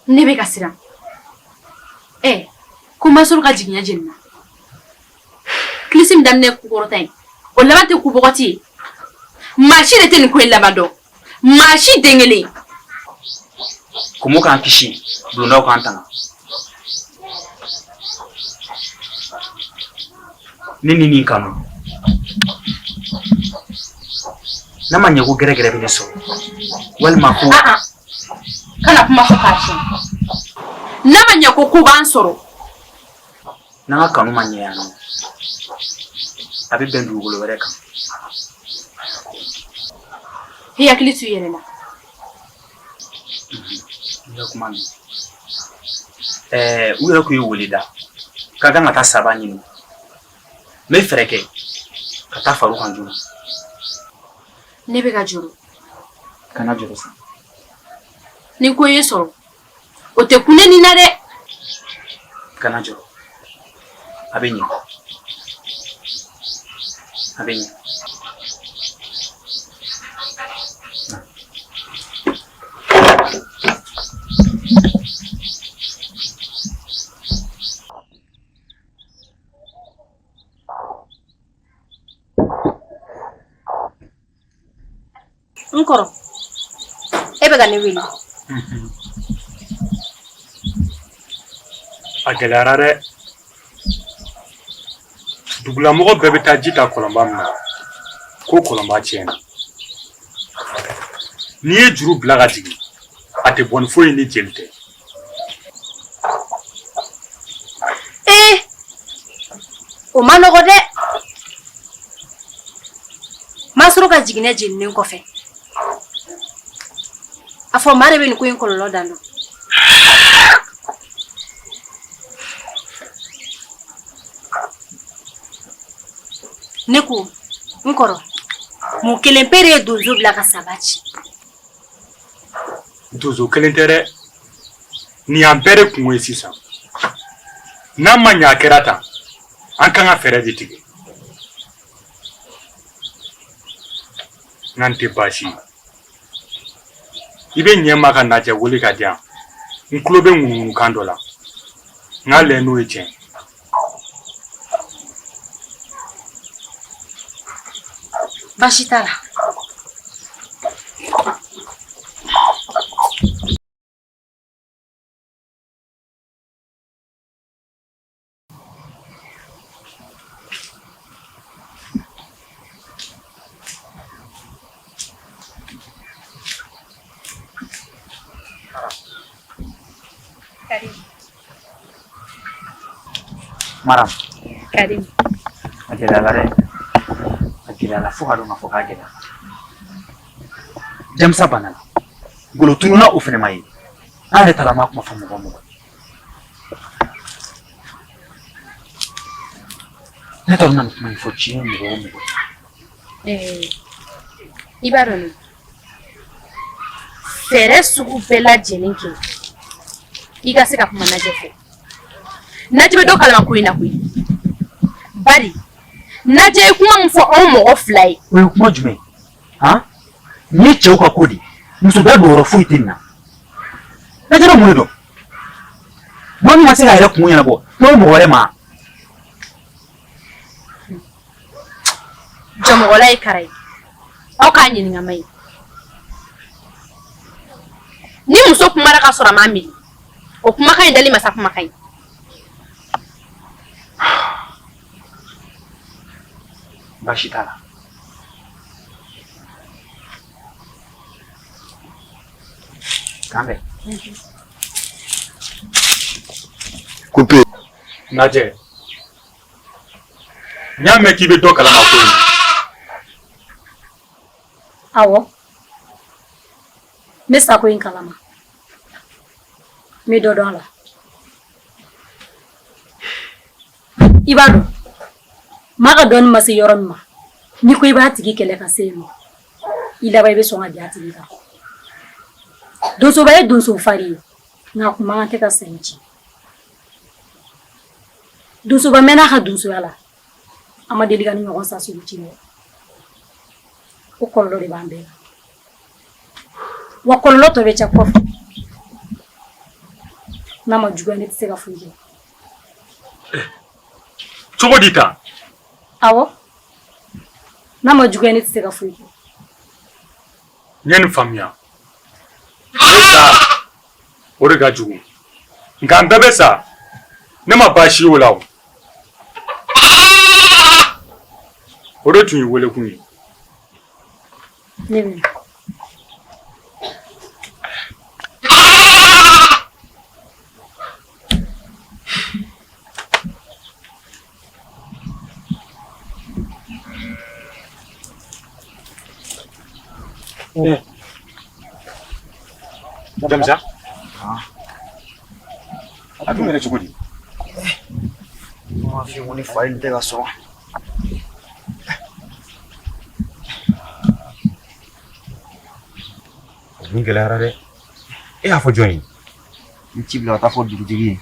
Ne bɛ ka siran. Ɛ, ko Masuru ka jigiɲɛ jenina. Kilisi min daminɛ kukɔrɔta ye, o laban tɛ kubɔgɔti ye. Maa si de tɛ nin ko in laban dɔn. Maa si den kelen. Komo k'an kisi, bulondaw k'an tanga. Ne ni nin kanu. N'a ma ɲɛ ko gɛrɛgɛrɛ bɛ ne sɔrɔ walima ko. Ah ah. Kana kuma fɔ k'a tiɲɛ. N'a ma ɲɛ ko ko b'an sɔrɔ. N'an ka kanu ma ɲɛ yan nɔ, a bɛ bɛn dugukolo wɛrɛ kan. I hakili to i yɛrɛ la. N ka kuma mɛn. Ɛɛ, u yɛrɛ kun ye wele da ka kan ka taa saba ɲini. N bɛ fɛɛrɛ kɛ ka taa far'u kan joona. Ne bɛ ka jɔrɔ. Kana jɔrɔ sa. Ni ko ye sɔrɔ, o tɛ kun ne ni na dɛ. Kana jɔrɔ. A bɛ ɲɛ. A bɛ ɲɛ. N kɔrɔ, e bɛ ka ne wele. A gɛlɛyara dɛ. Dugulamɔgɔ bɛɛ bɛ taa ji ta kɔlɔnba min na, ko kɔlɔnba tiɲɛna. N'i ye juru bila ka jigin, a tɛ bɔ ni foyi ni jeli tɛ. Ee, o man nɔgɔ dɛ. Masɔrɔ ka jiginɛ jeninen kɔfɛ, a fɔ maa de bɛ nin ko in kɔlɔlɔ dan dɔn. Ne ko n kɔrɔ, mun kelen pe de ye donso bila ka saba ci? Donso kelen tɛ dɛ. Nin y'an bɛɛ de kunko ye sisan. N'a ma ɲɛ a kɛra tan, an kan ka fɛɛrɛ de tigɛ. Nka n tɛ baasi ye. I bɛ ɲɛ ma ka najɛ wele ka di yan. N tulo bɛ ŋunuŋunukan dɔ la. N k'a lajɛ n'o ye tiɲɛ ye. Baasi t'a la. Karim. Maram. Karim. A gɛlɛyara dɛ. A gɛlɛyara fo ka dɔn k'a fɔ k'a gɛlɛyara. Jamisa banana. Golo tununna o fɛnɛ ma ye. An yɛrɛ taara an m'a kuma fɔ mɔgɔ o mɔgɔ ye. Ne t'a dɔn n bɛna nin kuma in fɔ diɲɛ mɔgɔ o mɔgɔ ye. I b'a dɔn fɛɛrɛ sugu bɛɛ lajɛlen kɛ i ka se ka kuma Najɛ fɛ. Najɛ bɛ dɔ kalama ko in na koyi. Bari Najɛ ye kuma min fɔ anw mɔgɔ fila ye. O ye kuma jumɛn ye? Han? Nin ye cɛw ka ko de ye. Muso da don yɔrɔ foyi tɛ nin na. Najɛ bɛ mun de dɔn? Maa min ma se k'a yɛrɛ kunko ɲɛnabɔ, kuma bɛ mɔgɔ wɛrɛ ma. Jɔmɔgɔla ye kara ye. Aw k'a ɲininka man ɲi. Ni muso kumara ka sɔrɔ a m'a miiri, o kumakan in dali masa kumakan ye. Baasi t'a la. K'an bɛn. Coupé. Najɛ, n y'a mɛn k'i bɛ dɔ kalama ko in na. Awɔ, n bɛ sako in kalama. N bɛ dɔ dɔn a la. I b'a dɔn, maa ka dɔnni ma se yɔrɔ min ma, n'i ko i b'a tigi kɛlɛ ka se yen ma, i laban i bɛ sɔn ka bin a tigi kan. Donsoba ye donso farin ye, nka a kun man kan tɛ ka sa in ci. Donsoba mɛnna a ka donsoya la, a ma deli ka nin ɲɔgɔn sa sugu ci dɛ. O kɔlɔlɔ de b'an bɛɛ kan. Wa kɔlɔlɔ tɔ bɛ cɛ kɔfɛ. N'a ma juguya ne tɛ se ka foyi kɛ. Cogo di tan? Awɔ. N'a ma juguya ne tɛ se ka foyi kɛ. N ye nin faamuya. Ne sa, o de ka jugu. Nka an bɛɛ bɛ sa. Ne ma baasi y'o la o. O de tun ye welekun ye. Ne bɛ na. Jamisa a dun kɛra cogo di? Ne m'a f'i ye ko ne fa in tɛ ka sɔn. O dun gɛlɛyara dɛ. E y'a fɔ jɔn ye? N ci bila ka taa fɔ dugutigi ye.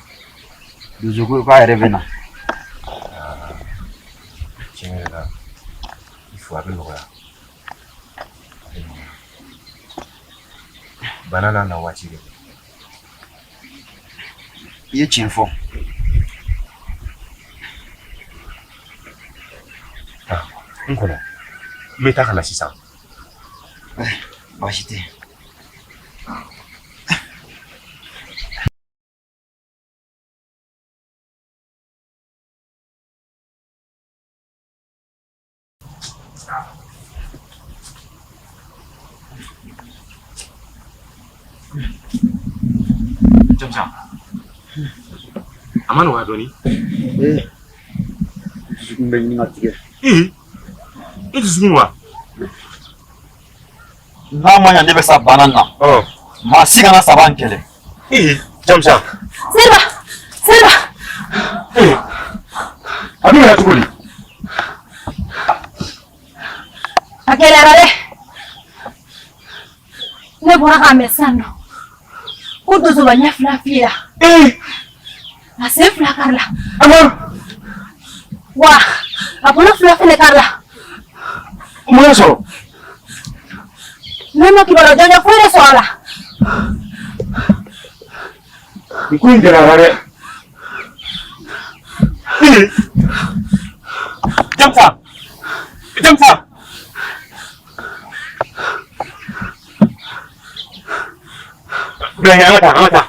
Donso ko k'a yɛrɛ bɛ na. Tiɲɛ yɛrɛ la, i fo a bɛ nɔgɔya. A bɛ nɔgɔya. Bana n'a na waati de. I ye tiɲɛ fɔ. N kɔnɔ, n bɛ taa ka na sisan. Baasi tɛ. Jamisa, a ma nɔgɔya dɔɔni. Ee, dusukun bɛ ɲini ka tigɛ. Ee, e dusukun wa? N'a ma ɲa ne bɛ sa bana na. Maa si kana saba in kɛlɛ. Ee, Jamisa. Seriba! Seriba! Ee, a dun kɛra cogo di? A gɛlɛyara dɛ. Ne bɔra k'a mɛn sisan nɔ ko donsoba ɲɛ fila fiyera. Ee! A sen fila karila. Wa a bolo fila fɛnɛ karila. Mun y'a sɔrɔ? Ne ma kibaruya jɔnjɔn foyi de sɔrɔ a la. Nin ko in gɛlɛyara dɛ. Ee! Jamisa! Jamisa! Bila an ka taa, an ka taa.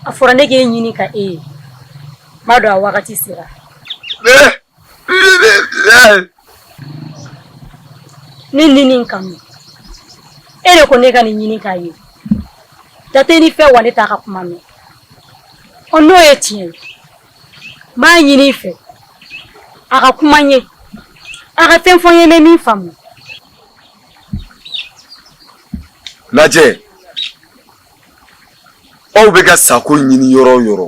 A fɔra ne k'e ɲini ka e ye n b'a dɔn a wagati sera. Ne ni nin kanu e de ko ne ka nin ɲini k'a ye da tɛ nin fɛ wa ne t'a ka kuma mɛn ɔ n'o ye tiɲɛ ye n b'a ɲini i fɛ a ka kuma n ye a ka fɛn fɔ n ye n bɛ min faamu. Lajɛ aw bɛ ka sako ɲini yɔrɔ o yɔrɔ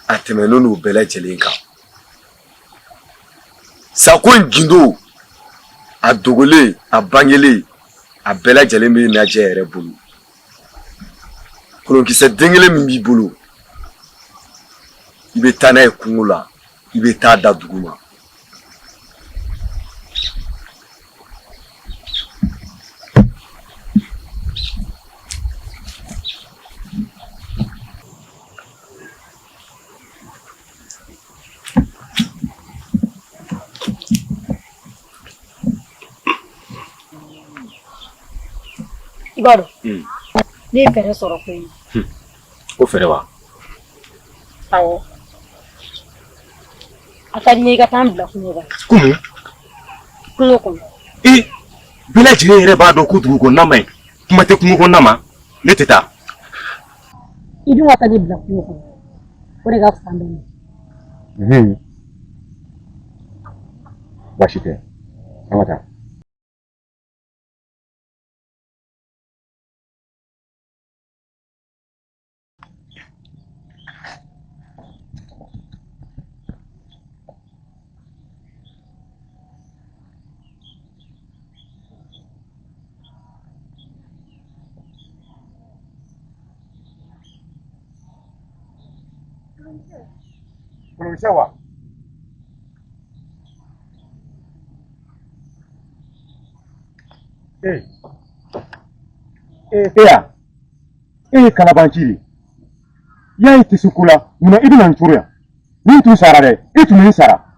a tɛmɛnen n'o bɛɛ lajɛlen kan sako in gindo a dogolen a bangelen a bɛɛ lajɛlen bɛ Najɛ yɛrɛ bolo kolonkisɛ den kelen min b'i bolo i bɛ taa n'a ye kungo la i bɛ taa da dugu ma I b'a dɔn ne ye fɛɛrɛ sɔrɔ ko in na. Ko fɛɛrɛ wa? Awɔ. A ka di n ye i ka taa n bila kungo kɔnɔ. Ko mun? Kungo kɔnɔ. Ee bɛɛ lajɛlen yɛrɛ b'a dɔn ko dugu kɔnɔna man ɲi kuma tɛ kungo kɔnɔna ma ne tɛ taa. I dun ka taa ne bila kungo kɔnɔ o de ka fisa n bɛɛ ma. Baasi tɛ an ka taa. Kolonkisɛ wa? Ee ee e e ye kalabanci de ye i y'a ye tɛ se ko la munna i bɛna n turu yan ni n tun sara dɛ e tun bɛ n sara.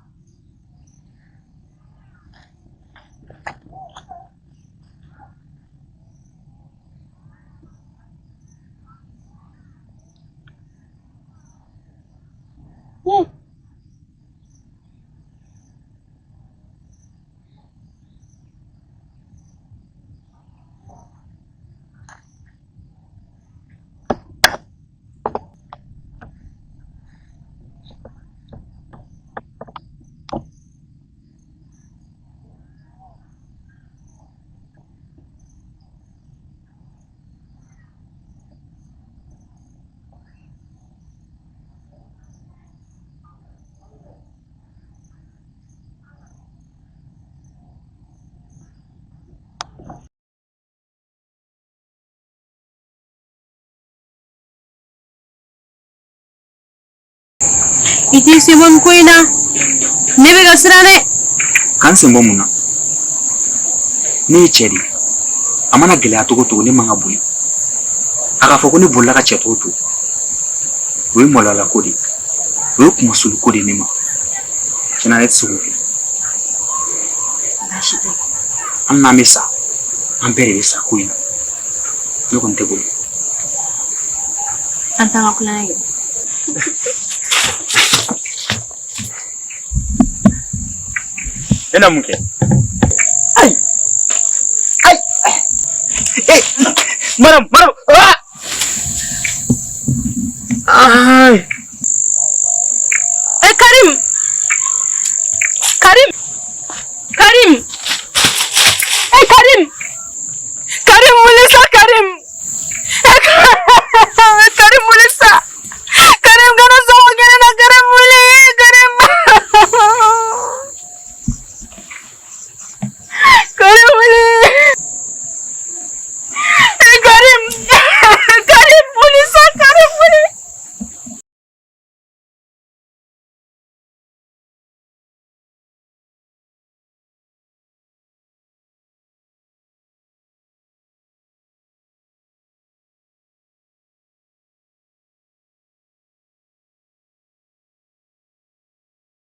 I t'i sen bɔ nin ko in na ne bɛ ka siran dɛ ka n sen bɔ mun na ne ye cɛ de ye a mana gɛlɛya cogo o cogo ne man ka boli a k'a fɔ ko ne bolila ka cɛ tɔw to o ye maloyala ko de ye o ye kunmasuli ko de ye ne ma tiɲɛna ne tɛ se k'o kɛ baasi tɛ hali n'an bɛ sa an bɛɛ de bɛ sa ko in na ne kɔni tɛ boli an t'an ka tulonkɛ kɛ E na mun kɛ ayi ayi ee madame madame